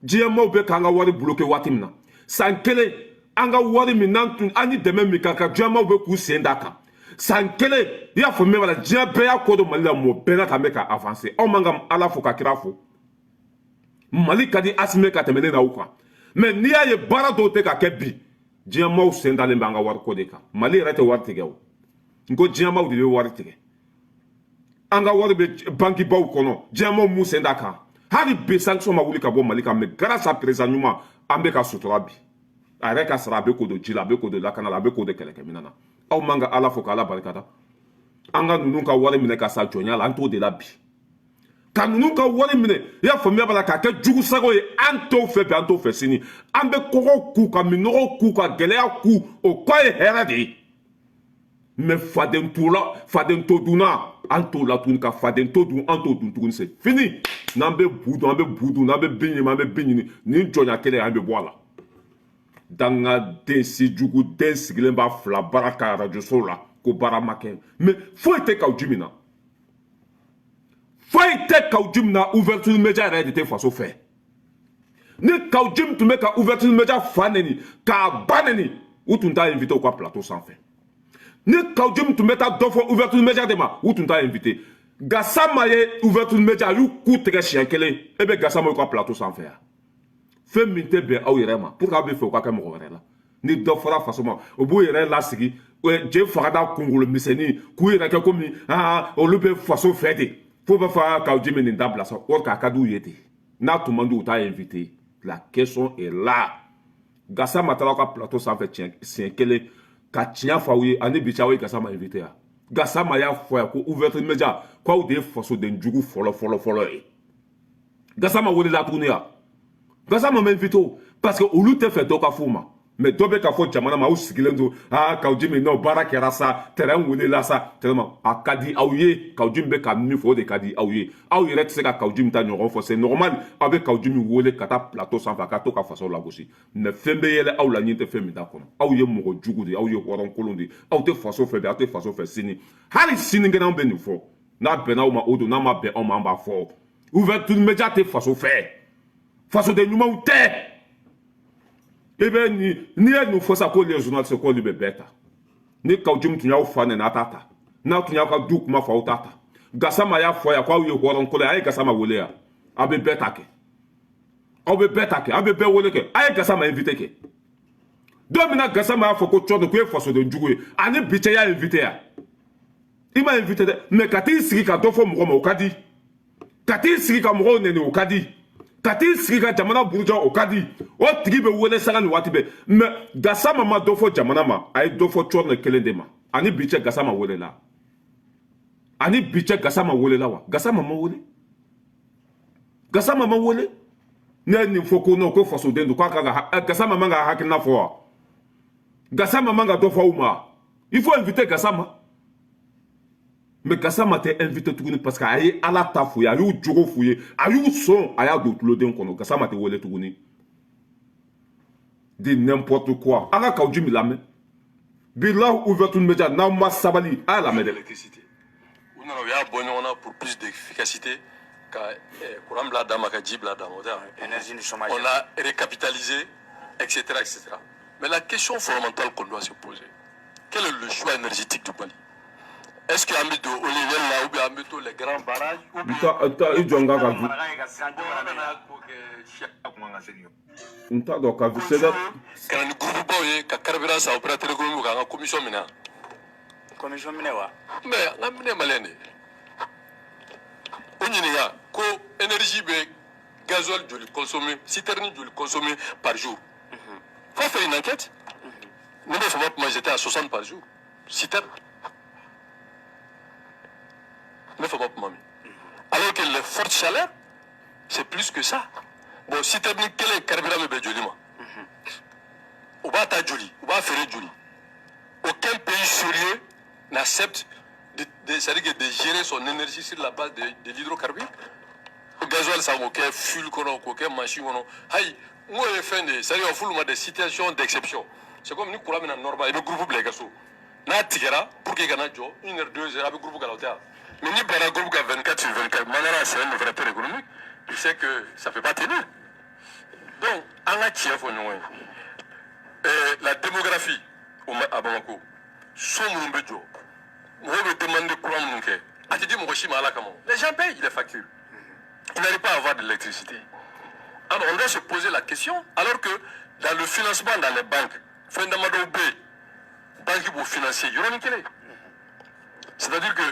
diɲɛmaw bɛ k'an ka wari bloqué waati min na, san kelen, an ka wari min n'an tun an ni dɛmɛ min kan ka, diɲɛmaw bɛ k'u sen d'a kan. San kelen, i y'a faamuya b'a la, diɲɛ bɛɛ y'a ko dɔn Mali la, mɔgɔ bɛɛ n'a kan bɛ ka avancer. Aw man ka Ala fo ka kira fo. Mali ka di Asimi ka tɛmɛ ne n'aw kan, mais n'i y'a ye baara dɔw tɛ ka kɛ bi, diɲɛmaw sen dalen bɛ an ka wariko de kan. Mali yɛrɛ tɛ wari tigɛ o, n ko diɲɛmaw de bɛ wari tigɛ. An ka wari bɛ bankibaw kɔnɔ, diɲɛmaw m'u sen d'a kan. Hali bi sanction ma wuli ka bɔ Mali kan, mais grâce à président ɲuman, an bɛ ka sutura bi. A yɛrɛ ka sara, a bɛ ko don ji la, a bɛ ko don lakana la, a bɛ ko don kɛlɛkɛminɛn na. Aw man ka Ala fo k'Ala barikada. An ka ninnu ka wari minɛ ka sa jɔnya la, an t'o de la bi. Ka ninnu ka wari minɛ, i y'a faamuya b'a la, k'a kɛ jugu sago ye, an t'o fɛ bi, an t'o fɛ sini. An bɛ kɔgɔ k'u ka minɔgɔ k'u ka gɛlɛya k'u o kɔ ye hɛrɛ de ye. Mais faden t'o la, faden to dunna, an t'o la tuguni. Ka faden to dun, an t'o dun tuguni, c'est fini. N'an bɛ bu dun, an bɛ bu dun. N'an bɛ bin ɲimi, an bɛ bin ɲini. Nin jɔnya kelen, an bɛ bɔ a la. Dangaden sijugu den sigilen b'a fila baara ka arajoso la ko baara ma kɛ, mais foyi tɛ Kaou Djim na, foyi tɛ Kaou Djim na. Ouverture média yɛrɛ de tɛ faso fɛ. Ni Kaou Djim tun bɛ ka ouverture média fa neni k'a ba neni, u tun t'a invité u ka plateau sanfɛ. Ni Kaou Djim tun bɛ taa dɔ fɔ ouverture média de ma, u tun t'a invité. Gasama ye ouverture média, a y'u ku tigɛ siɲɛ kelen. E bɛ Gasama y'u ka plateau sanfɛ yan, fɛn min tɛ bɛn aw yɛrɛ ma, pour que aw bɛ fɛ u ka kɛ mɔgɔ wɛrɛ la. Ni dɔ fɔra faso ma, u b'u yɛrɛ lasigi je fagada kunkolo misɛnnin k'u yɛrɛ kɛ komi aa olu bɛ faso fɛ de, fo b'a fɔ Kaou Djim nin dabila sa. Or k'a ka d'u ye ten, n'a tun man di, u t'a invité. La question est là. Gasama taara aw ka plateau sanfɛ tiɲɛ siɲɛ kelen ka tiɲɛ fɔ aw ye. Ani bi cɛ, aw ye Gasama invité yan. Gasama y'a fɔ yan ko ouverture média, k'aw de ye fasoden jugu fɔlɔ fɔlɔ fɔlɔ ye. Gasama welela tuguni yan? Gasama ma invité o, parce que olu tɛ fɛ dɔ ka f'u ma. Mais dɔ bɛ ka fɔ jamana ma, aw sigilen don. Aa, Kaou Djim, non, baara kɛra sa, terrain welela sa, tellement a ka di aw ye. Kaou Djim bɛ ka min fɔ, o de ka di aw ye. Aw yɛrɛ tɛ se ka Kaou Djim ta ɲɔgɔn fɔ, c'est normal. Aw bɛ Kaou Djim wele ka taa plateau sanfɛ, a ka to ka faso lagosi, mais fɛn bɛ yɛlɛ aw la, ɲin tɛ fɛn min t'a kɔnɔ. Aw ye mɔgɔ jugu de ye, aw ye hɔrɔnkolon de ye. Aw tɛ faso fɛ bi, aw tɛ faso fɛ sini. Hali sinikɛnɛ, anw bɛ nin fɔ. N'a bɛnna aw ma, o don. N'a ma bɛn aw ma, an b'a fɔ. Ouverture média tɛ faso fɛ, fasoden ɲumanw tɛ. I bɛ nin, n'i ye nin fɔ sa ko les journalistes, k'olu bɛ bɛɛ ta. Ni Kaou Djim tun y'aw fa nɛni, a t'a ta. N'aw tun y'aw ka du kuma fɔ, aw t'a ta. Gasama y'a fɔ yan k'aw ye hɔrɔnkolo ye. A ye Gasama wele yan. Aw bɛ bɛɛ ta kɛ, aw bɛ bɛɛ ta kɛ, aw bɛ bɛɛ wele kɛ. A ye Gasama invité kɛ. Don min na Gasama y'a fɔ ko cɔdɔ ko ye fasoden jugu ye, ani bi cɛ, y'a invité yan? I ma invité dɛ. Mais ka t'i sigi ka dɔ fɔ mɔgɔ ma, o ka di. Ka t'i sigi ka mɔgɔw nɛni, o ka di. Ka t'i sigi ka jamana buruja, o ka di. O tigi bɛ wele sanga ni waati bɛɛ. Mais Gasama ma dɔ fɔ jamana ma, a ye dɔ fɔ cɔrɔ kelen de ma. Ani bi cɛ, Gasama welela? Ani bi cɛ, Gasama welela wa? Gasama ma wele, Gasama ma wele. Ne ye nin fɔ ko non, ko fasoden don, k'a ka Gasama man ka hakilina fɔ wa? Gasama man ka dɔ fɔ aw ma? Il faut inviter Gasama. Mais Gassama tɛ invité tuguni parce que a ye Ala ta f'u ye, a y'u jogo f'u ye, a y'u sɔn, a y'a don tuloden kɔnɔ. Gassama tɛ wele tuguni. De n'importe quoi. An ka Kaou Djim lamɛn. Bilahi, ouverture média, n'aw ma sabali, a y'a lamɛn dɛ. L'électricité. U nana, u y'a bɔ ɲɔgɔn na pour plus d'efficacité, ka courant bila d'a ma, ka ji bila d'a ma, o tɛ wa? Énergie ni chômage. On a recapitalisé, etc., etc. Mais la question fondamentale qu'on doit se poser, quel est le choix énergétique du Mali? Est-ce qu'an bɛ don éolienne la ou bien an bɛ to les grands barrages ou bien N ta ta i jɔ n ka Maraka ye ka siran Bon, an jamana nana minɛ. k'o kɛ siya kun kan ka se nin ye. N t'a dɔn ka c'est Ka na ni groupe baw ye ka carburant san opérateur économique k'an ka commission minɛ. Commission minɛ wa? Mais an ka minɛ malien de ye. O ɲininka ko énergie bɛ gasoil joli consommer, citerne joli consommer par jour. Faut faire une enquête. Ne bɛ fama kuma, j'étais à 60 par jour. Citerne. Ne fama kuma min. Alors que les fortes chaleurs, c'est plus que ça. Bon, citerne kelen carburant bɛ bɛn joli ma? U b'a ta joli? U b'a feere joli? Aucun pays sérieux n'accepte c'est-à-dire que de gérer son énergie sur la base de l'hydrocarbure. Gasoil san k'o kɛ fuel kɔnɔ, k'o kɛ machine kɔnɔ. Hayi, n k'o ye fɛn de ye, c'est-à-dire f'olu ma des situations d'exception. C'est comme ni courant bɛna normal, i bɛ groupe bila i ka so. N'a tigɛra, pour que i kana jɔ une heure, 2 heures, a bɛ groupe kala, o tɛ wa? Mais ni bilala groupe kan 24 sur 24, Manara, c'est un opérateur économique, il sait que ça peut pas tenir. Donc, an ka tiɲɛ fɔ ɲɔgɔn ye. La démographie à Bamako, so minnu bɛ jɔ, mɔgɔw bɛ demande courant minnu kɛ, a tɛ di mɔgɔ si ma Ala kama. Les gens payent les factures. Ils n'arrivent pas à avoir de l'électricité. Alors on doit se poser la question, alors que dans le financement dans les banques, fɛn damadɔw bɛ yen, banque b'o financer yɔrɔnin kelen. C'est-à-dire que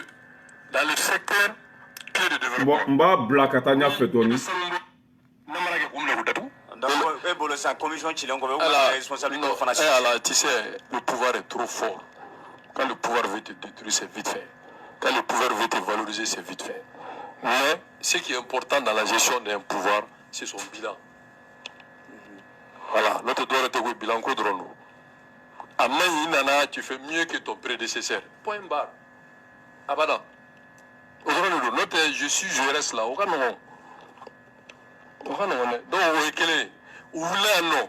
dans le secteur clé de Bon, développement, n b'a bila ka taa ɲɛfɛ dɔɔni. i bɛ sanu bɔ, namara kɛ k'u minɛ k'u datugu. Donc e bolo sisan, commission cilen kɔfɛ, u Ala, ka responsabilité non, fana. eh, ala, tu sais, le pouvoir est trop fort. Quand le pouvoir veut te détruire, c'est vite fait. Quand le pouvoir veut te valoriser, c'est vite fait. Mais ce qui est important dans la gestion d'un pouvoir, c'est son bilan. Voilà, l'autre doit être bilan ko dɔrɔn don. A man ɲi, i nana, tu fais mieux que ton prédécesseur. Point barre. Abada. O dɔrɔn de don. N'o tɛ, je suis, je reste là. O ka nɔgɔn. O ka nɔgɔn dɛ. Donc o ye kelen ye. U wulila yan nɔ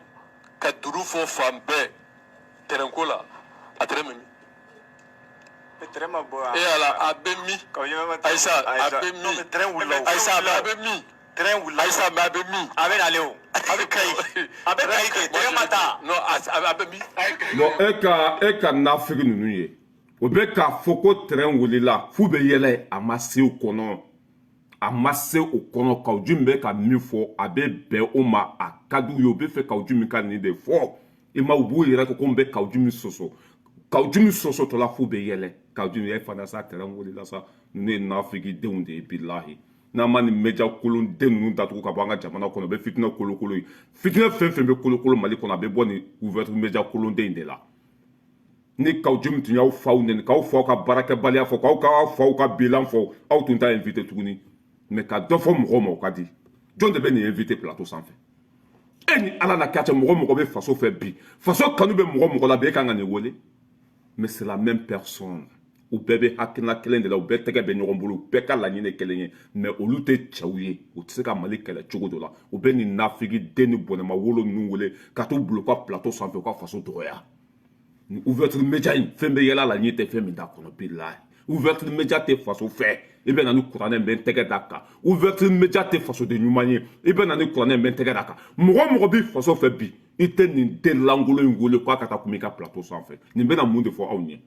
ka duru fɔ fan bɛɛ terrain ko la. A terrain bɛ min? Terrain ma bɔ yan. E ala, a bɛ min? Ayisa, a bɛ min? Terrain wulila o. Ayisa, a bɛ min? Terrain wulila. Ayisa, mais a bɛ min? A bɛ nalen o. A bɛ Kayi. A bɛ Kayi kɛ. Terrain ma taa. Non, a bɛ min? Bon, e ka nafigi ninnu ye, o bɛ k'a fɔ ko terrain wulila, f'u bɛ yɛlɛ. A ma se o kɔnɔ, a ma se o kɔnɔ. Kaou Djim bɛ ka min fɔ, a bɛ bɛn o ma, a ka d'u ye, u bɛ fɛ Kaou Djim ka nin de fɔ. I ma, u b'u yɛrɛ kɛ ko n bɛ Kaou Djim sɔsɔ. Kaou Djim sɔsɔtɔla, f'u bɛ yɛlɛ. Kaou Djim ye fana sa, terrain wulila sa. Ninnu ye nafigi denw de ye. Bilahi, n'an ma nin média kolon den ninnu datugu ka bɔ an ka jamana kɔnɔ, o bɛ fitinɛ kolokolo ye. Fitinɛ fɛn fɛn bɛ kolokolo Mali kɔnɔ, a bɛ bɔ nin ouverture média kolon den in de la. Ni Kaou Djim tun y'aw faw nɛni, k'aw faw ka baarakɛbaliya fɔ, k'aw k'aw faw ka bilan fɔ, aw tun t'a invité tuguni. Mais ka dɔ fɔ mɔgɔw ma, o ka di. Jɔn de bɛ nin invité plateau sanfɛ? E ni Ala na kɛ cɛ, mɔgɔ mɔgɔ bɛ faso fɛ bi, faso kanu bɛ mɔgɔ mɔgɔ la bi, e kan ka nin wele. Mais c'est la même personne. U bɛɛ bɛ hakilina kelen de la, u bɛɛ tɛgɛ bɛ ɲɔgɔn bolo, u bɛɛ ka laɲini ye kelen ye. Mais olu tɛ cɛw ye, u tɛ se ka Mali kɛlɛ cogo dɔ la. U bɛ nin nafigi den ni bɔnɛma wolo ninnu wele ka t'u bila u ka plateau sanfɛ, u ka faso dɔgɔya. Ni ouverture média in, fɛn bɛ yɛlɛ a la, ɲɛ tɛ fɛn min t'a kɔnɔ. Bilahi, ouverture média tɛ faso fɛ. I bɛ na ni kuranɛ, bɛ n tɛgɛ da kan. Ouverture média tɛ fasoden ɲuman ye. I bɛ na ni kuranɛ, bɛ n tɛgɛ da kan. Mɔgɔ mɔgɔ bɛ faso fɛ bi, i tɛ nin den lankolon in wele k'a ka taa kun i ka plateau sanfɛ. Nin bɛna mun de fɔ aw ɲɛ?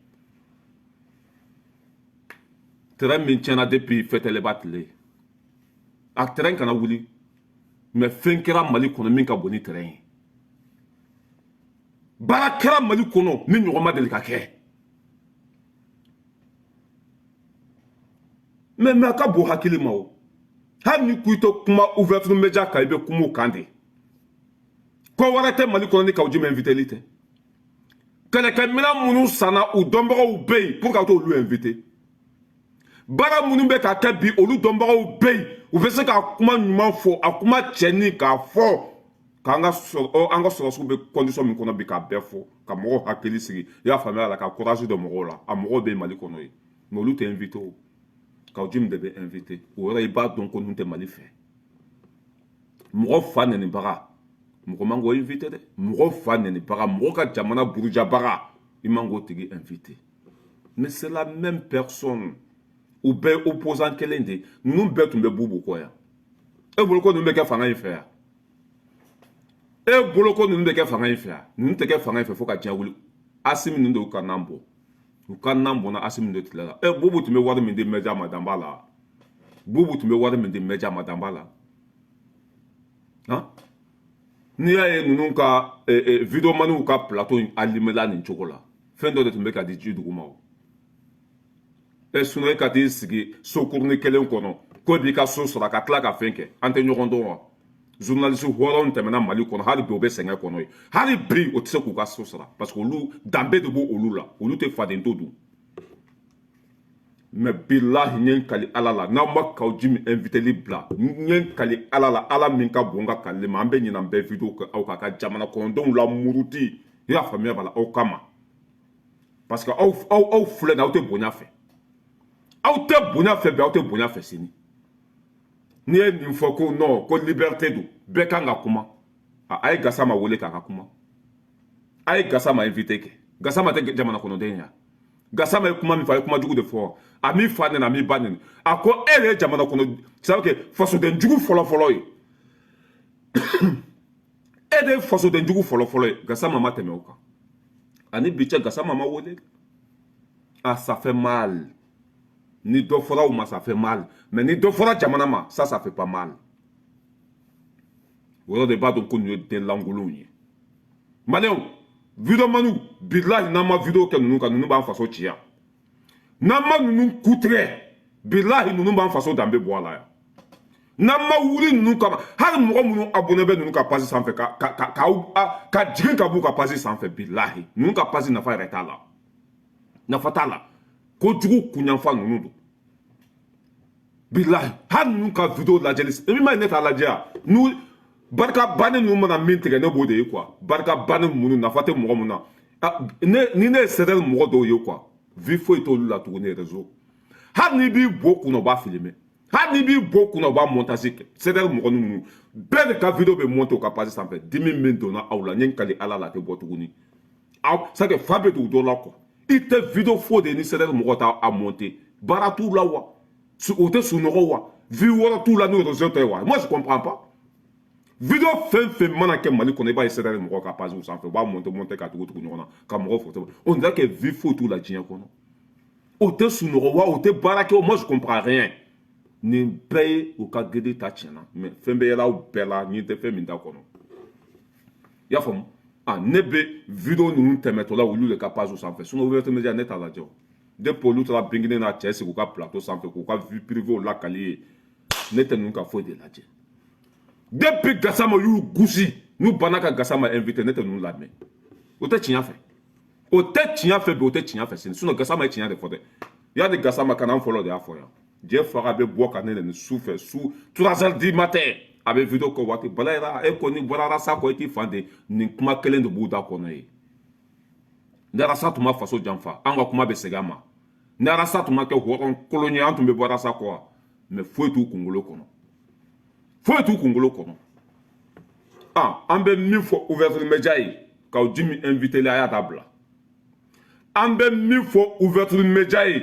Terrain min tiɲɛna depuis fɛtɛlɛba tile, a terrain kana wuli. Mais fɛn kɛra Mali kɔnɔ min ka bon ni terrain ye. Baara kɛra Mali kɔnɔ min ɲɔgɔn ma deli ka kɛ. Mais a ka bon hakili ma o. Hali ni ko i tɛ kuma ouverture média kan, i bɛ kuma o kan de. Ko wɛrɛ tɛ Mali kɔnɔ ni Kaou Djim inviteli tɛ. Kɛlɛkɛminɛn minnu sanna, u dɔnbagaw bɛ yen pour ka t'olu invité. Baara minnu bɛ ka kɛ bi, olu dɔnbagaw bɛ yen, u bɛ se ka kuma ɲuman fɔ, a kuma cɛnin k'a fɔ k'an ka sɔrɔ, an ka sɔrɔsiw bɛ condition min kɔnɔ bi, k'a bɛɛ fɔ, ka mɔgɔw hakili sigi, i y'a faamuya la, ka courage don mɔgɔw la. A mɔgɔw bɛ Mali kɔnɔ yen, mais olu tɛ invité o. Kaou Djim de bɛ invité. O yɔrɔ, i b'a dɔn ko ninnu tɛ Mali fɛ. Mɔgɔ fa nɛnibaga, mɔgɔ man k'o invité dɛ. Mɔgɔ fa nɛnibaga, mɔgɔ ka jamana burujabaga, i man k'o tigi invité. Mais c'est la même personne, u bɛɛ ye opposant kelen de. Ninnu bɛɛ tun bɛ Bubu kɔ yan. E bolo ko ninnu bɛ kɛ fanga in fɛ yan? E bolo ko ninnu bɛ kɛ fanga in fɛ yan? Ninnu tɛ kɛ fanga in fɛ fo ka diɲɛ wuli. Asimi ninnu de y'u ka nan bɔ, u ka nan bɔnna Asimi de tile la. E Bubu tun bɛ wari min di média ma, dan b'a la. Bubu tun bɛ wari min di média ma, dan b'a la. Han, n'i y'a ye ninnu ka videomaniw ka plateau in alimela nin cogo la, fɛn dɔ de tun bɛ ka di ji dugu ma. O e sinɔn, e ka t'i sigi sokurunin kelen kɔnɔ ko b'i ka so sɔrɔ ka tila ka fɛn kɛ. An tɛ ɲɔgɔn dɔn wa? Journaliste hɔrɔnw tɛmɛna Mali kɔnɔ, hali bi o bɛ sɛgɛn kɔnɔ ye. Hali bi o tɛ se k'u ka so sara parce que olu danbe de b'o olu la, olu tɛ faden to dun. Mais bilahi, n ye n kali Ala la, n'aw ma Kaou Djim inviteli bila, n ye n kali Ala la, Ala min ka bon ka kalile ma, an bɛ ɲinan bɛɛ vidéo kɛ aw kan ka jamana kɔnɔdenw la muruti. I y'a faamuya b'a la aw kama, parce que aw filɛ nin, aw tɛ bonya fɛ, aw tɛ bonya fɛ bi, aw tɛ bonya fɛ sini. N'i ye nin fɔ ko non, ko liberté don, bɛɛ kan ka kuma. A ye Gasama wele k'a ka kuma, a ye Gasama invité kɛ. Gasama tɛ jamana kɔnɔden ya? Gasama ye kuma min fɔ, a ye kuma jugu de fɔ. A m'i fa nɛni, a m'i ba nɛni. A ko e de ye jamana kɔnɔ, c'est à dire que fasoden jugu fɔlɔ-fɔlɔ ye, e de ye fasoden jugu fɔlɔ-fɔlɔ ye. Gasama ma tɛmɛ o kan. Ani bi cɛ, Gasama ma wele. Ah, ça fait mal. Ni dɔ fɔra aw ma, ça fait mal, mais ni dɔ fɔra jamana ma, ça fait pas mal. O yɔrɔ de b'a dɔn ko ninnu ye den lankolonw ye. Maliyɛnw, videomaniw, bilahi, n'an ma vidéo kɛ ninnu kan, ninnu b'an faso ci yan. N'an ma ninnu ku tigɛ, bilahi, ninnu b'an faso danbe bɔ a la yan. N'an ma wuli ninnu kama, hali mɔgɔ minnu abonné bɛ ninnu ka page sanfɛ, ka jigin ka b'u ka page sanfɛ, bilahi, ninnu ka page nafa yɛrɛ t'a la, nafa t'a la. Kojugu kunyanfa ninnu don. Bilahi, hali ninnu ka vidéo lajɛli, i ma ye, ne t'a lajɛ yan. N'u barika bannen ninnu mana min tigɛ, ne b'o de ye quoi. Barika bannen minnu nafa tɛ mɔgɔ mun na, ne ni ne ye sɛbɛn mɔgɔ dɔw ye quoi, vie foyi t'olu la tuguni. Réseau, hali n'i b'i bo kunna, u b'a filmer. Hali n'i b'i bo kunna, u b'a montage kɛ. Sɛbɛn mɔgɔ ninnu bɛɛ de ka vidéo bɛ monter u ka page sanfɛ. Dimi min donna aw la, n ye n kali Ala la, a tɛ bɔ tuguni. Aw c'est que fa bɛ don dɔ la quoi. I tɛ vidéo foyi de ni sɛbɛn mɔgɔ t'a a monter. Baara t'u la wa? O tɛ sunɔgɔ wa? Vie wɛrɛ t'u la ni réseau tɛ wa? Moi, je comprends pas. Vidéo fɛn fɛn mana kɛ Mali kɔnɔ, i b'a ye sɛbɛn mɔgɔw ka page sanfɛ, u b'a monter monter ka tugu tugu ɲɔgɔn na ka mɔgɔw photo. On dirait que vie foyi t'u la diɲɛ kɔnɔ. O tɛ sunɔgɔ wa? O tɛ baara kɛ o? Moi, je comprends rien. Nin bɛɛ ye u ka gede ta tiɲɛna, mais fɛn bɛ yɛlɛ aw bɛɛ la, nin tɛ fɛn min t'a kɔnɔ. I y'a faamu? Ah, ne bɛ vidéo ninnu tɛmɛtɔla olu de ka page sanfɛ. Sinon Ouverture Média, ne t'a lajɛ o. Depuis olu taara Binkine n'a cɛ sigi u ka plateau sanfɛ k'u ka vie privée lakali ye, ne tɛ ninnu ka foyi de lajɛ. Depuis Gasama y'u gosi, n'u banna ka Gasama invité, ne tɛ ninnu lamɛn. O tɛ tiɲɛ fɛ, o tɛ tiɲɛ fɛ bi, o tɛ tiɲɛ fɛ sini. Sinon Gasama ye tiɲɛ de fɔ dɛ. Yanni Gasama ka na, an fɔlɔ de y'a fɔ yan. Jɛ faga bɛ bɔ ka ne nɛni su fɛ, su 3 heures du matin, a bɛ vidéo kɛ waati bala yɛrɛ. E kɔni bɔra arasa kɔ, e t'i fan de. Nin kuma kelen de b'u da kɔnɔ ye. Ni arasa tun ma faso janfa, an ka kuma bɛ segin a ma. Ni arasa tun ma kɛ hɔrɔn kolon ye, an tun bɛ bɔ arasa kɔ wa? Mais foyi t'u kunkolo kɔnɔ, foyi t'u kunkolo kɔnɔ. Ah, an bɛ min fɔ Ouverture Média ye, Kaou Djim invité la, a y'a dabila. An bɛ min fɔ Ouverture Média ye,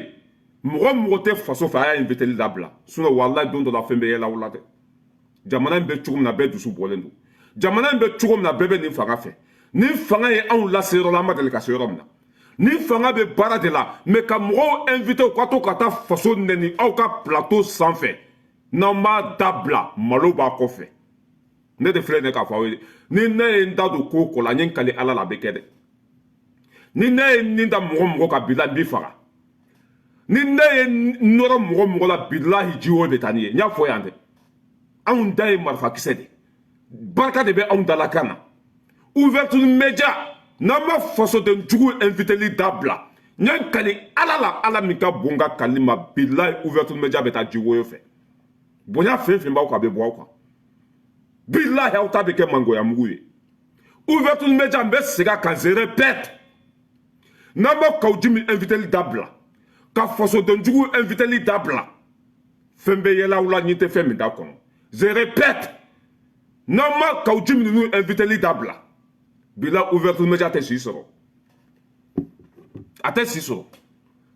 mɔgɔ mɔgɔ tɛ faso fɛ, a y'a invité dabila. Sinon walahi, don dɔ la, fɛn bɛ yɛlɛ aw la dɛ. Jamana in bɛ cogo min na, bɛɛ dusu bɔlen don. Jamana in bɛ cogo min na, bɛɛ bɛ nin fanga fɛ. Nin fanga ye anw lase yɔrɔ la, an ma deli ka se yɔrɔ min na. Nin fanga bɛ baara de la, mais ka mɔgɔw invité u ka to ka taa faso nɛni aw ka plateau sanfɛ, n'aw m'a dabila, malo b'a kɔfɛ. Ne de filɛ nin ye k'a fɔ aw ye. Ni ne ye n da don ko o ko la, n ye n kali Ala la, a bɛ kɛ dɛ. Ni ne ye nin da mɔgɔ mɔgɔ kan, bilahi, n b'i faga. Ni ne ye nɔrɔ mɔgɔ mɔgɔ la, bilahi, ji o bɛ taa ni ye. N y'a fɔ yan dɛ. Anw da ye marifakisɛ de, barika de bɛ anw dalakan na. Ouverture Média, n'an ma fasoden jugu inviteli dabila, n ye n kali Ala la, Ala min ka bon ka kali ma, bilahi, Ouverture Média bɛ taa ji woyo fɛ. Bonya fɛn fɛn b'aw kan, a bɛ bɔ aw kan. Bilahi, aw ta bɛ kɛ mangoya mugu ye. Ouverture Média, n bɛ segin a kan, je répète, n'an ma Kaou Djim inviteli dabila, ka fasoden jugu inviteli dabila. Fɛn bɛ yɛlɛ aw la ɲin tɛ fɛn min da kɔnɔ. Je répète, n'aw ma Kaou Djim ninnu inviteli dabila, bila ouverture média tɛ si sɔrɔ, a tɛ si sɔrɔ.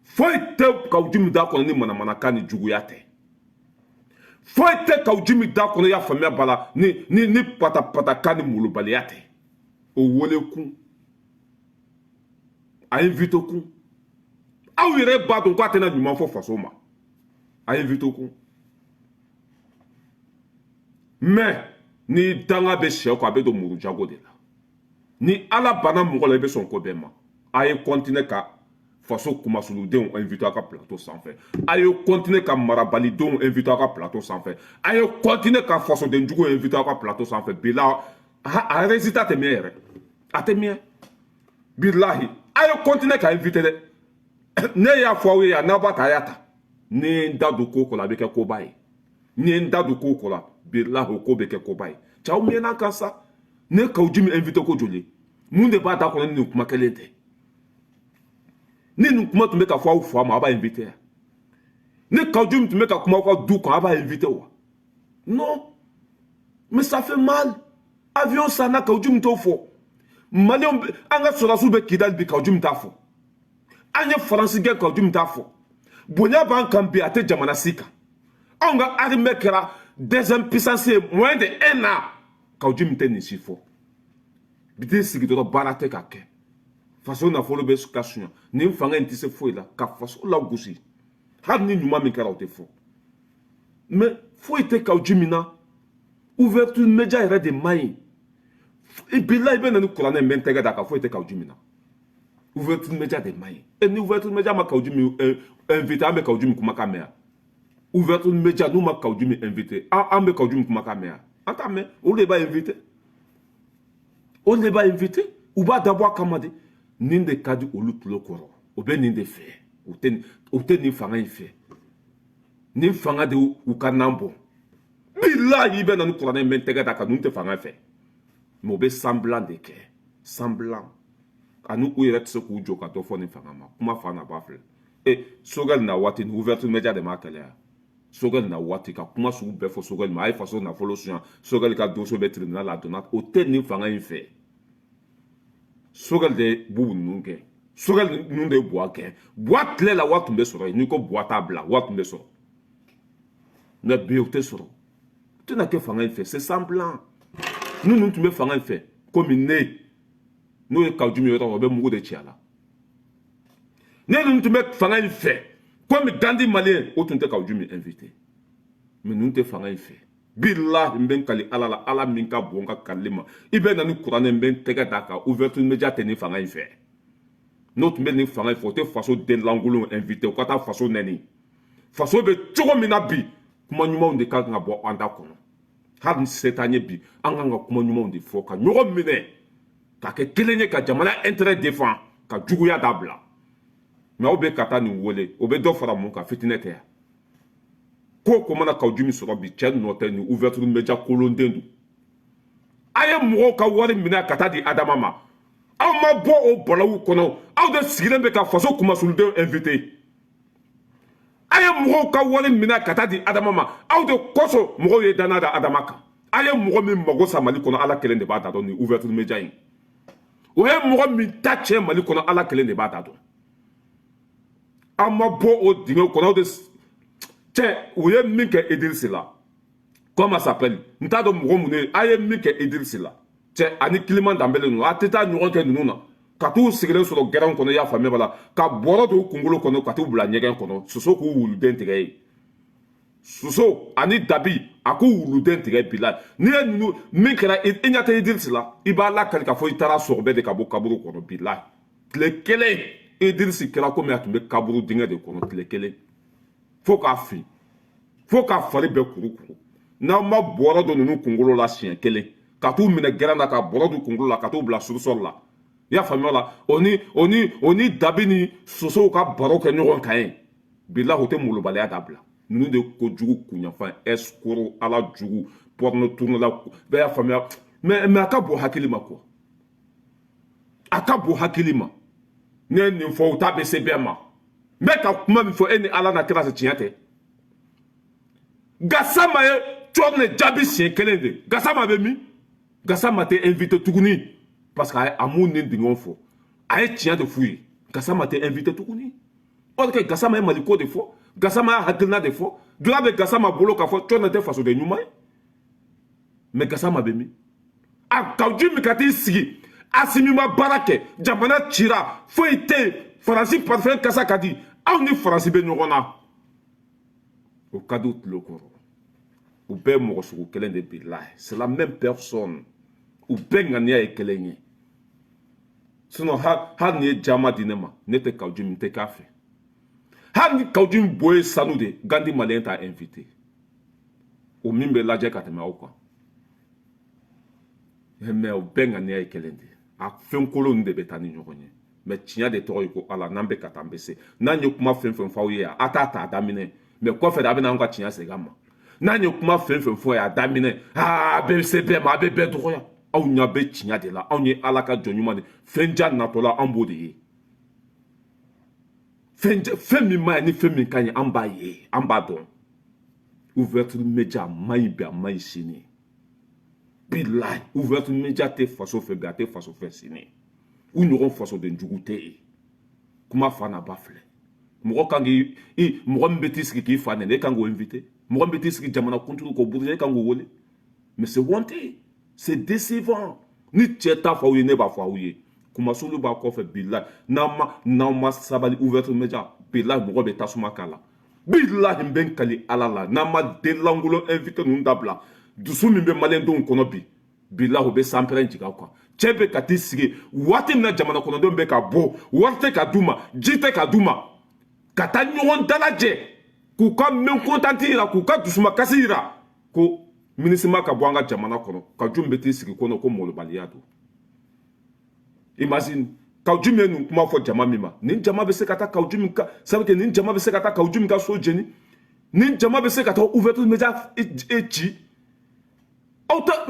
Foyi tɛ Kaou Djim da kɔnɔ ni manamanakan ni juguya tɛ. Foyi tɛ Kaou Djim da kɔnɔ, i y'a faamuya b'a la, ni patapatakan ni molobaliya tɛ. O wele kun, a invité kun, aw yɛrɛ b'a dɔn k'a tɛna ɲuman fɔ faso ma, a invité kun. Mais ni danga bɛ sɛ kɔ, a bɛ don muru jago de la. Ni Ala banna mɔgɔ la, i bɛ sɔn ko bɛɛ ma. A ye continuer ka faso kumasuludenw invité a ka plateau sanfɛ, a ye continuer ka marabalidenw invité a ka plateau sanfɛ, a ye continuer ka fasodenjuguw invité a ka plateau sanfɛ. Bila a résultat tɛ mɛn yɛrɛ, a tɛ mɛn. Bilahi, a ye continuer ka invité dɛ. Ne y'a fɔ aw ye yan, n'aw b'a ta, a y'a ta. Ni ye n da don ko ko la, a bɛ kɛ koba ye. Ni ye n da don ko ko la, bilahi, o ko bɛ kɛ koba ye. Cɛw mɛnna kan sa. Ne Kaou Djim invité ko joli, mun de b'a da kɔnɔ ni nin kuma kelen tɛ? Ni nin kuma tun bɛ ka fɔ aw fa ma, a b'a invité yan. Ni Kaou Djim tun bɛ ka kuma aw ka du kan, a b'a invité wa? Non, mais ça fait mal. Avion sanna, Kaou Djim t'o fɔ. Maliyɛnw, an ka sɔrɔdasiw bɛ Kidali bi, Kaou Djim t'a fɔ. An ye Faransi gɛn, Kaou Djim t'a fɔ. Bonya b'an kan bi, a tɛ jamana si kan. Anw ka armée kɛra deuxième puissance ye moins de un an, Kaou Djim tɛ nin si fɔ. Bi tɛ sigi dɔrɔn, baara tɛ ka kɛ, faso nafolo bɛ ka suɲa. Nin fanga in tɛ se foyi la ka faso lagosi. Hali ni ɲuman min kɛra, o tɛ fɔ. Mais foyi tɛ Kaou Djim na. Ouverture média yɛrɛ de man ɲi. Bilahi, i bɛ na ni kuranɛ, n bɛ n tɛgɛ da kan, foyi tɛ Kaou Djim na. Ouverture média de man ɲi. E ni ouverture média ma Kaou Djim invité, an bɛ Kaou Djim kumakan mɛn yan? Ouverture média n'u ma Kaou Djim invité, an bɛ Kaou Djim kumakan mɛn yan? An t'a mɛn. Olu de b'a invité, olu de b'a invité. U b'a dabɔ a kama de. Nin de ka di olu tulo kɔrɔ, o bɛ nin de fɛ. U tɛ nin fanga in fɛ. Nin fanga de u ka nan bɔ. Bilahi, i bɛ na ni kuranɛ, n bɛ n tɛgɛ da kan, ninnu tɛ fanga fɛ. Mais u bɛ semblant de kɛ, semblant. Ani u yɛrɛ tɛ se k'u jɔ ka dɔ fɔ nin fanga ma. Kuma fa na b'a filɛ. E Choguel na waati ni ouverture média de m'a kɛlɛ yan. Choguel na waati ka kuma sugu bɛɛ fɔ Choguel ma, a ye faso nafolo suɲa, Choguel ka dossier bɛ tribunal la, a donna. O tɛ nin fanga in fɛ. Choguel de b'u ninnu kɛ. Choguel ninnu de ye Buwa kɛ. Buwa tile la, wari tun bɛ sɔrɔ yen. N'i ko Buwa t'a bila, wari tun bɛ sɔrɔ. Mais bi, o tɛ sɔrɔ, o tɛna kɛ fanga in fɛ. C'est semblant. Ninnu tun bɛ fanga in fɛ komi ne, n'o ye Kaou Djim yɔrɔ, o bɛ mugu de ci a la. Ne ninnu tun bɛ fanga in fɛ komi Gandi malien, o tun tɛ Kaou Djim invité. Mais ninnu tɛ fanga in fɛ. Bilahi, n bɛ n kali Ala la, Ala min ka bon ka kalili ma, i bɛ na ni kuranɛ, n bɛ n tɛgɛ d'a kan, ouverture média tɛ nin fanga in fɛ. N'o tun bɛ nin fanga in fɛ, o tɛ faso den lankolonw invité u ka taa faso nɛni. Faso bɛ cogo min na bi, kuma ɲumanw de ka kan ka bɔ an da kɔnɔ. Hali ni se t'an ye bi, an kan ka kuma ɲumanw de fɔ, ka ɲɔgɔn minɛ ka kɛ kelen ye, ka jamana intérêt défend, ka juguya dabila. Mais aw bɛ ka taa nin wele, o bɛ dɔ fara mun kan? Fitinɛ tɛ yan. Ko ko mana Kaou Djim sɔrɔ bi, cɛ nɔ tɛ nin ouverture média kolonden don. A ye mɔgɔw ka wari minɛ ka taa di Adama ma, aw ma bɔ o bɔlɔw kɔnɔ. Aw de sigilen bɛ ka faso kumasuludenw invité. A ye mɔgɔw ka wari minɛ ka taa di Adama ma, aw de kosɔn mɔgɔw ye danaya da Adama kan. A ye mɔgɔ min mago sa Mali kɔnɔ, Ala kelen de b'a da dɔn. Nin ouverture média in, o ye mɔgɔ min ta tiɲɛ Mali kɔnɔ, Ala kelen de b'a da dɔn. Aw ma bɔ o dingɛ kɔnɔ. Aw de cɛ, u ye min kɛ Idrisi la, comment ça s'appelle, n t'a dɔn mɔgɔ mun ye. A ye min kɛ Idrisi la, cɛ, ani Kiliman Danbele ninnu, a tɛ taa ɲɔgɔn kɛ ninnu na ka t'u sigilen sɔrɔ gɛrɛn kɔnɔ, i y'a faamuya b'a la, ka bɔrɔ don u kunkolo kɔnɔ, ka t'u bila ɲɛgɛn kɔnɔ, soso k'u wuluden tigɛ yen. Soso ani dabi, a k'u wuluden tigɛ. Bila n'i ye ninnu min kɛra, i ɲɛ tɛ Idrisi la, i b'a lakali k'a fɔ i taara sɔgɔbɛ de ka bɔ kaburu kɔnɔ. Bila tile kelen, Idrisi kɛra komi a tun bɛ kaburu dingɛ de kɔnɔ tile kelen, fo k'a fin, fo k'a fari bɛɛ kurukuru. N'aw ma bɔrɔ don ninnu kunkolo la siɲɛ kelen, ka t'u minɛ gɛrɛn na, ka bɔrɔ don kunkolo la, ka t'u bila surusɔli la, i y'a faamuya la, o ni dabi ni sosow ka baro kɛ ɲɔgɔn kan ye. Bilahi, o tɛ molobaliya dabila. Ninnu de kojugu kunyanfan, escroc, ala jugu, porno tourne la, bɛɛ y'a faamuya. Mais a ka bon hakili ma quoi, a ka bon hakili ma. Ne ye nin fɔ, u t'a bɛ se bɛɛ ma. N bɛ ka kuma min fɔ, e ni Ala na kira, tiɲɛ tɛ. Gassama ye cɔrɔ jaabi siɲɛ kelen de. Gassama bɛ min? Gassama tɛ invité tuguni parce que a m'u ni dingɛw fɔ, a ye tiɲɛ de f'u ye. Gassama tɛ invité tuguni. Or que Gassama ye Maliko de fɔ, Gassama y'a hakilina de fɔ. Droit bɛ Gassama bolo k'a fɔ cɔrɔ tɛ fasoden ɲuman ye. Mais Gassama bɛ min? A Kaou Djim min ka t'i sigi, Assimi ma baara kɛ, jamana cira, foyi tɛ yen, Faransi parfum kasa ka di, aw ni Faransi bɛ ɲɔgɔn na, o ka di u tulo kɔrɔ. U bɛɛ mɔgɔ sugu kelen de, bilahi, c'est la même personne. U bɛɛ ŋaniya ye kelen ye. Sinon hali ni ye jama di ne ma, ne tɛ Kaou Djim, tɛ k'a fɛ. Hali ni Kaou Djim bo ye sanu de, Gandi Malien t'a invité, o min bɛ lajɛ ka tɛmɛ aw kan. Mais o bɛɛ ŋaniya ye kelen de ye. A fɛn kolon de bɛ taa ni ɲɔgɔn ye. Mais tiɲɛ de tɔgɔ ye ko Ala. N'an bɛ ka taa, an bɛ se. N'an ye kuma fɛn fɛn fɔ aw ye yan, a t'a ta a daminɛ, mais kɔfɛ de a bɛ n'anw ka tiɲɛ segin an ma. N'an ye kuma fɛn fɛn fɔ ye a daminɛ, aa, a bɛ se bɛɛ ma, a bɛ bɛɛ dɔgɔya. Aw ɲɛ bɛ tiɲɛ de la. Anw ye Ala ka jɔn ɲuman de. Fɛn ja natɔla, an b'o de ye. Fɛn min ma ɲi ni fɛn min ka ɲi, an b'a ye, an b'a dɔn. Ouverture média ma ɲi bi, a ma ɲi sini. Bilahi, ouverture média tɛ faso fɛ bi, a tɛ faso fɛ sini. U ɲɔgɔn fasoden jugu tɛ yen. Kuma fa n'a ba filɛ. Mɔgɔ kan k'i i mɔgɔ min bɛ t'i sigi k'i fa nɛni, e kan k'o invité. Mɔgɔ min bɛ t'i sigi jamana kuntigi k'o buruja, e kan k'o wele. Mais c'est honteux, c'est décevant. Ni cɛ t'a fɔ aw ye, ne b'a fɔ aw ye. Kumasulu b'a kɔfɛ. Bilahi, n'aw ma sabali, ouverture média, bilahi, mɔgɔ bɛ tasuma k'a la. Bilahi, n bɛ n kali Ala la, n'an ma den lankolon invité ninnu dabila, dusu min bɛ maliyɛndenw kɔnɔ bi, bilahi, u bɛ sanpɛrɛn jigin aw kan. Cɛ bɛ ka t'i sigi waati min na jamana kɔnɔdenw bɛ ka bɔ, wari tɛ ka d'u ma, ji tɛ ka d'u ma, ka taa ɲɔgɔn dalajɛ k'u ka mécontentement yira, k'u ka dusumakasi yira ko MINUSMA ka bɔ an ka jamana kɔnɔ, ka jɔn bɛ t'i sigi kɔnɔ ko malobaliya don. Imagine, Kaou Djim ye nin kuma fɔ jama min ma, nin jama bɛ se ka taa Kaou Djim ka, ça veut dire nin jama bɛ se ka taa Kaou Djim ka so jeni, nin jama bɛ se ka taa ouverture média e ci. Aw ta,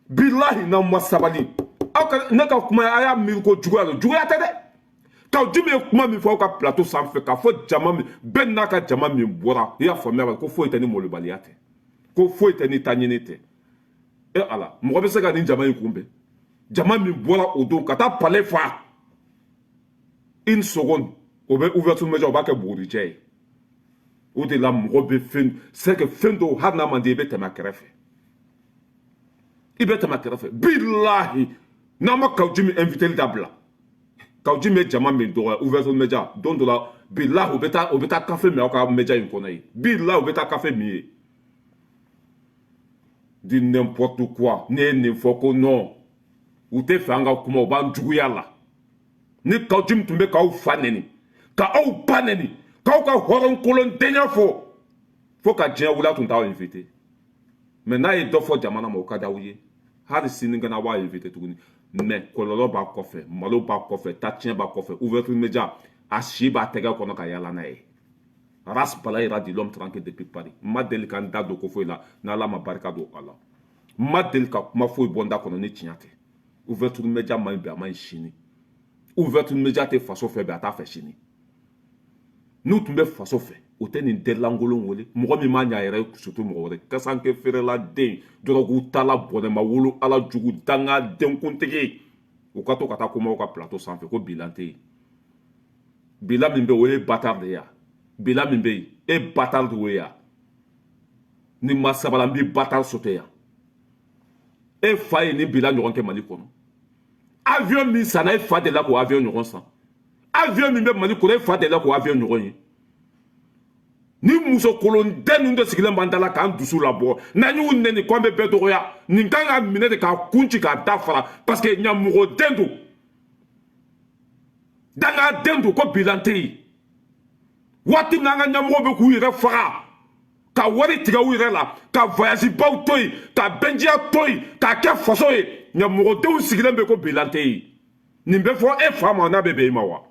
bilahi, n'aw ma sabali, aw ka ne ka kuma, a y'a miiri ko juguya don. Juguya tɛ dɛ. Kaou Djim ye kuma min fɔ aw ka plateau sanfɛ, k'a fɔ jama min bɛɛ n'a ka jama min bɔra, i y'a faamuya ko foyi tɛ ni malobaliya tɛ, ko foyi tɛ ni taɲini tɛ. E Ala, mɔgɔ bɛ se ka nin jama in kunbɛn? Jama min bɔra o don ka taa palais fa, une seconde, o bɛ ouverture média, o b'a kɛ bugurijɛ ye. O de la mɔgɔ bɛ fɛn, c'est que fɛn dɔw, hali n'a man di, i bɛ tɛmɛ a kɛrɛfɛ, i bɛ tɛmɛ a kɛrɛfɛ. Bilahi, n'an ma Kaou Djim invité dabila, Kaou Djim bɛ jama min dɔgɔya, ouverture média, don dɔ la, bilahi, u bɛ taa kafe min aw ka média in kɔnɔ yen. Bilahi, u bɛ taa kafe min yen. Di n'importe quoi. Ne ye nin fɔ ko non, u tɛ fɛ an ka kuma, u b'an juguya la. Ni Kaou Djim tun bɛ k'aw fa nɛni, ka aw ba nɛni, k'aw ka hɔrɔn kolon denya fɔ fo ka diɲɛ wuli, a tun t'aw invité. Mais n'a ye dɔ fɔ jamana ma, o ka di aw ye. Hali sini kɛnɛ, aw b'a invité tuguni. Mais kɔlɔlɔ b'a kɔfɛ, malo b'a kɔfɛ, tatiɲɛ b'a kɔfɛ. Ouverture média, a si b'a tɛgɛ kɔnɔ ka yala n'a ye. Ras Balayira dit l'homme tranquille depuis Paris. N ma deli ka n da don ko foyi la n'Ala ma barika don a la. N ma deli ka kuma foyi bɔ n da kɔnɔ ni tiɲɛ tɛ. Ouverture média man ɲi bi, a man ɲi sini. Ouverture média tɛ faso fɛ bi, a t'a fɛ sini. N'u tun bɛ faso fɛ, o tɛ nin den lankolon wele. Mɔgɔ min m'a ɲɛ a yɛrɛ ye, surtout mɔgɔ wɛrɛ, kasanke feerela den, dɔrɔgu tala, bɔnɛma wolo, Ala jugu, danga denkuntigi, u ka to ka taa kumaw ka plateau sanfɛ ko bilan tɛ yen. Bilan min bɛ yen, o ye bâtard de ye. Bilan min bɛ yen, e bâtard de y'o ye. Ni ma sabali, an b'i bâtard sauter yan. E fa ye nin bilan ɲɔgɔn kɛ Mali kɔnɔ? Avion min sanna, e fa delila k'o avion ɲɔgɔn san? Avion min bɛ Mali kɔnɔ, e fa delila k'o avion ɲɔgɔn ye? Ni muso kolonden ninnu de sigilen b'an da la k'an dusu labɔ, n'an y'u nɛni k'an bɛ bɛɛ dɔgɔya, nin kan ka minɛ de k'a kun ci k'a da fara, parce que ɲamɔgɔden don, dangaden don, ko bilan tɛ yen. Waati min an ka ɲɛmɔgɔw bɛ k'u yɛrɛ faga ka wari tigɛ u yɛrɛ la, ka voyage baw to yen, ka bɛnjiya to yen, k'a kɛ faso ye, ɲamɔgɔdenw sigilen bɛ ko bilan tɛ yen. Nin bɛ fɔ e fa ma, n'a bɛ bɛn i ma wa?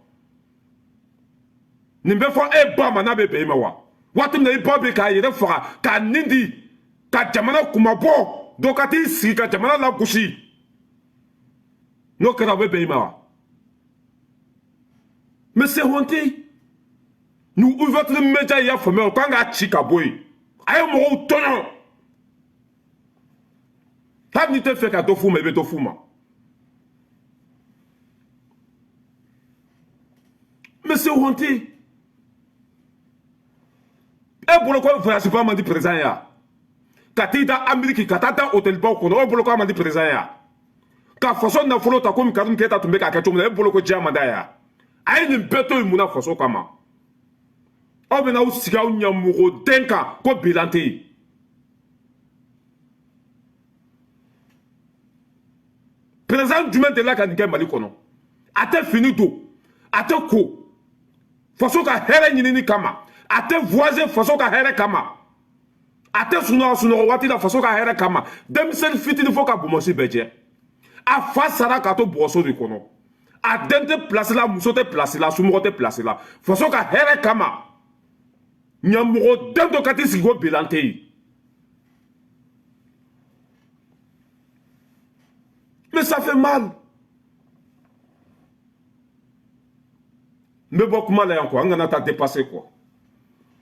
Nin bɛ fɔ e ba ma, n'a bɛ bɛn i ma wa? Waati min na i ba bɛ k'a yɛrɛ faga k'a nin di ka jamana kumabɔ, dɔ ka t'i sigi ka jamana lagosi, n'o kɛra, o bɛ bɛn i ma wa? Mais c'est honteux. Ni ouverture média y'a faamuya, o kan k'a ci ka bɔ yen. A ye mɔgɔw tɔɲɔ. Hali n'i tɛ fɛ ka dɔ f'u ma, i bɛ dɔ f'u ma. Mais c'est honteux. E bolo ko voyage ba man di président ye wa? Ka t'i da Amérique, ka taa da hôtel baw kɔnɔ, e bolo ko a man di président ye wa? Ka faso nafolo ta komi Karimu Keyita tun bɛ k'a kɛ cogo min na, e bolo ko diya man d'a ye wa? A ye nin bɛɛ to yen mun na faso kama? Aw bɛna aw sigi aw ɲɛmɔgɔden kan ko bilan tɛ yen. Président jumɛn delila ka nin kɛ Mali kɔnɔ? A tɛ fini don, a tɛ ko faso ka hɛrɛ ɲinini kama, a tɛ voyager faso ka hɛrɛ kama, a tɛ sunɔgɔ sunɔgɔ waati la faso ka hɛrɛ kama. Denmisɛnnin fitinin fo ka bonbonsi bɛɛ jɛ. A fa sara k'a to bɔgɔso de kɔnɔ. A den tɛ place la, muso tɛ place la, somɔgɔ tɛ place la. Faso ka hɛrɛ kama, ɲɛmɔgɔ den dɔ ka t'i sigi ko bilan tɛ yen. Mais ça fait mal. N bɛ bɔ kuma la yan quoi, an kana taa dépasser quoi.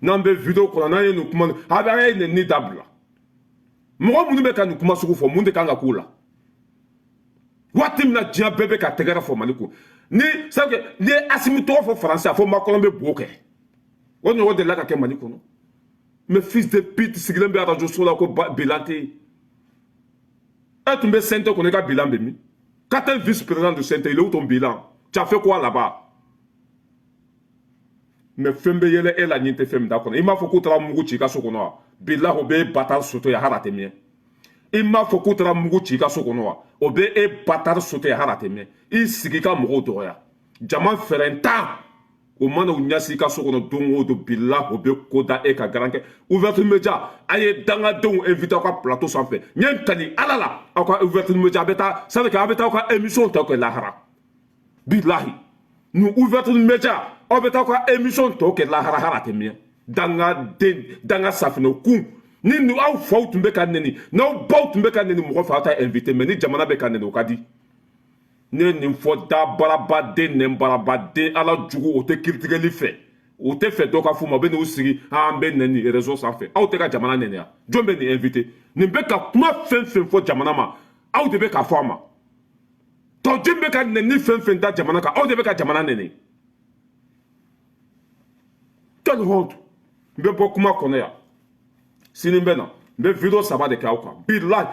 N'an bɛ vidéo kɔnɔ, n'an ye nin kuma, a bɛ an ye nin dabila. Mɔgɔ minnu bɛ ka nin kuma sugu fɔ, mun de kan ka k'u la? Waati min na diɲɛ bɛɛ bɛ ka tɛgɛrɛ fɔ Mali ko. Ni c'est n'i ye Asimi tɔgɔ fɔ Faransi, a fɔ Macron bɛ bo kɛ. O ɲɔgɔn delila ka kɛ Mali kɔnɔ. Mais fils de pute sigilen bɛ arajo so la ko bilan tɛ yen. E tun bɛ CNT kɔnɔ, i ka bilan bɛ min? Quand t'es vice-président du CNT, il est où ton bilan? Tu as fait quoi là-bas? Mais fɛn bɛ yɛlɛ e la ɲin tɛ fɛn min da kɔnɔ. I m'a fɔ k'u taara mugu ci i ka so kɔnɔ wa? Bilahi, o bɛ e bâtard soto ye hali a tɛ mɛn. I m'a fɔ k'u taara mugu ci i ka so kɔnɔ wa? O bɛ e bâtard soto ye hali a tɛ mɛn. I sigi ka mɔgɔw dɔgɔya. Jama fɛrɛntan o mana u ɲɛsin i ka so kɔnɔ don o don, bilahi, o bɛ ko da e ka garan kɛ. Ouverture média, a ye dangadenw invité aw ka plateau sanfɛ. N ye n kali Ala la, aw ka ouverture média a bɛ taa, c'est à dire que a bɛ taa aw ka émission tɔ kɛ lahara. Bilahi, ni ouverture média, aw bɛ taa aw ka émission tɔ kɛ lahara hali a tɛ mɛn. Dangaden, danga safinɛ kun. Ni aw faw tun bɛ ka nɛni, n'aw baw tun bɛ ka nɛni mɔgɔ fɛ, aw t'a invité. Mais ni jamana bɛ ka nɛni, o ka di. Ne ye nin fɔ da barabaden, nɛn barabaden, Ala jugu, o tɛ kiritigɛli fɛ, o tɛ fɛ dɔ ka f'u ma. U bɛ n'u sigi, an bɛ nɛni réseau sanfɛ. Aw tɛ ka jamana nɛni ya? Jɔn bɛ nin invité? Nin bɛ ka kuma fɛn fɛn fɔ jamana ma, aw de bɛ ka fɔ a ma. Tɔden bɛ ka nɛni fɛn fɛn da jamana kan, aw de bɛ ka jamana nɛni. Quelle honte! N bɛ bɔ kuma kɔnɔ yan. Sini n bɛ na, n bɛ vidéo 3 de kɛ aw kan. Bilahi,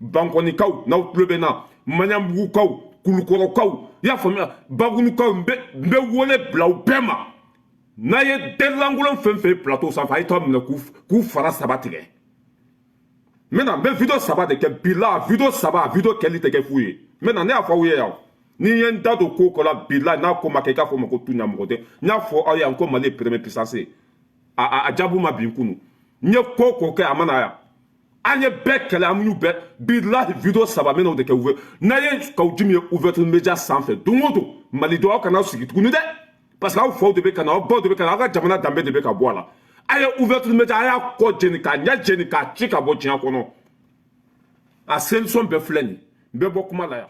Bankɔnikaw, n'aw tulo bɛ n na, Maɲanbugukaw, Kulukɔrɔkaw, i y'a faamuya, Bagunukaw, n bɛ wele bila u bɛɛ ma. N'a ye denlankolon fɛn fɛn ye plateau sanfɛ, a ye t'aw minɛ k'u fara 3 tigɛ. N bɛ na, n bɛ vidéo 3 de kɛ. Bilahi, vidéo 3, vidéo kɛli tɛ kɛ fu ye. N bɛ na, ne y'a fɔ aw ye yan. Ni n ye n da don ko kɔ la, bilahi, n'a ko ma kɛ, i k'a fɔ ma ko tu ɲamɔgɔ tɛ. N y'a fɔ aw ye yan ko Mali ye première puissance ye. A jaabu ma bin kunun. N ye ko ko kɛ, a ma na yan. An ye bɛɛ kɛlɛ, an y'u bɛɛ. Bilahi, vidéo 3 n bɛ n'o de kɛ. N'a ye Kaou Djim ye ouverture média sanfɛ don o don, Malidenw, aw kana sigi tuguni dɛ. Parce que aw faw de bɛ ka na, aw baw de bɛ ka na, aw ka jamana danbe de bɛ ka bɔ a la. A ye ouverture média, a y'a kɔ jeni, k'a ɲɛ jeni, k'a ci ka bɔ diɲɛ kɔnɔ. A solution bɛɛ filɛ nin ye. N bɛ bɔ kuma la yan.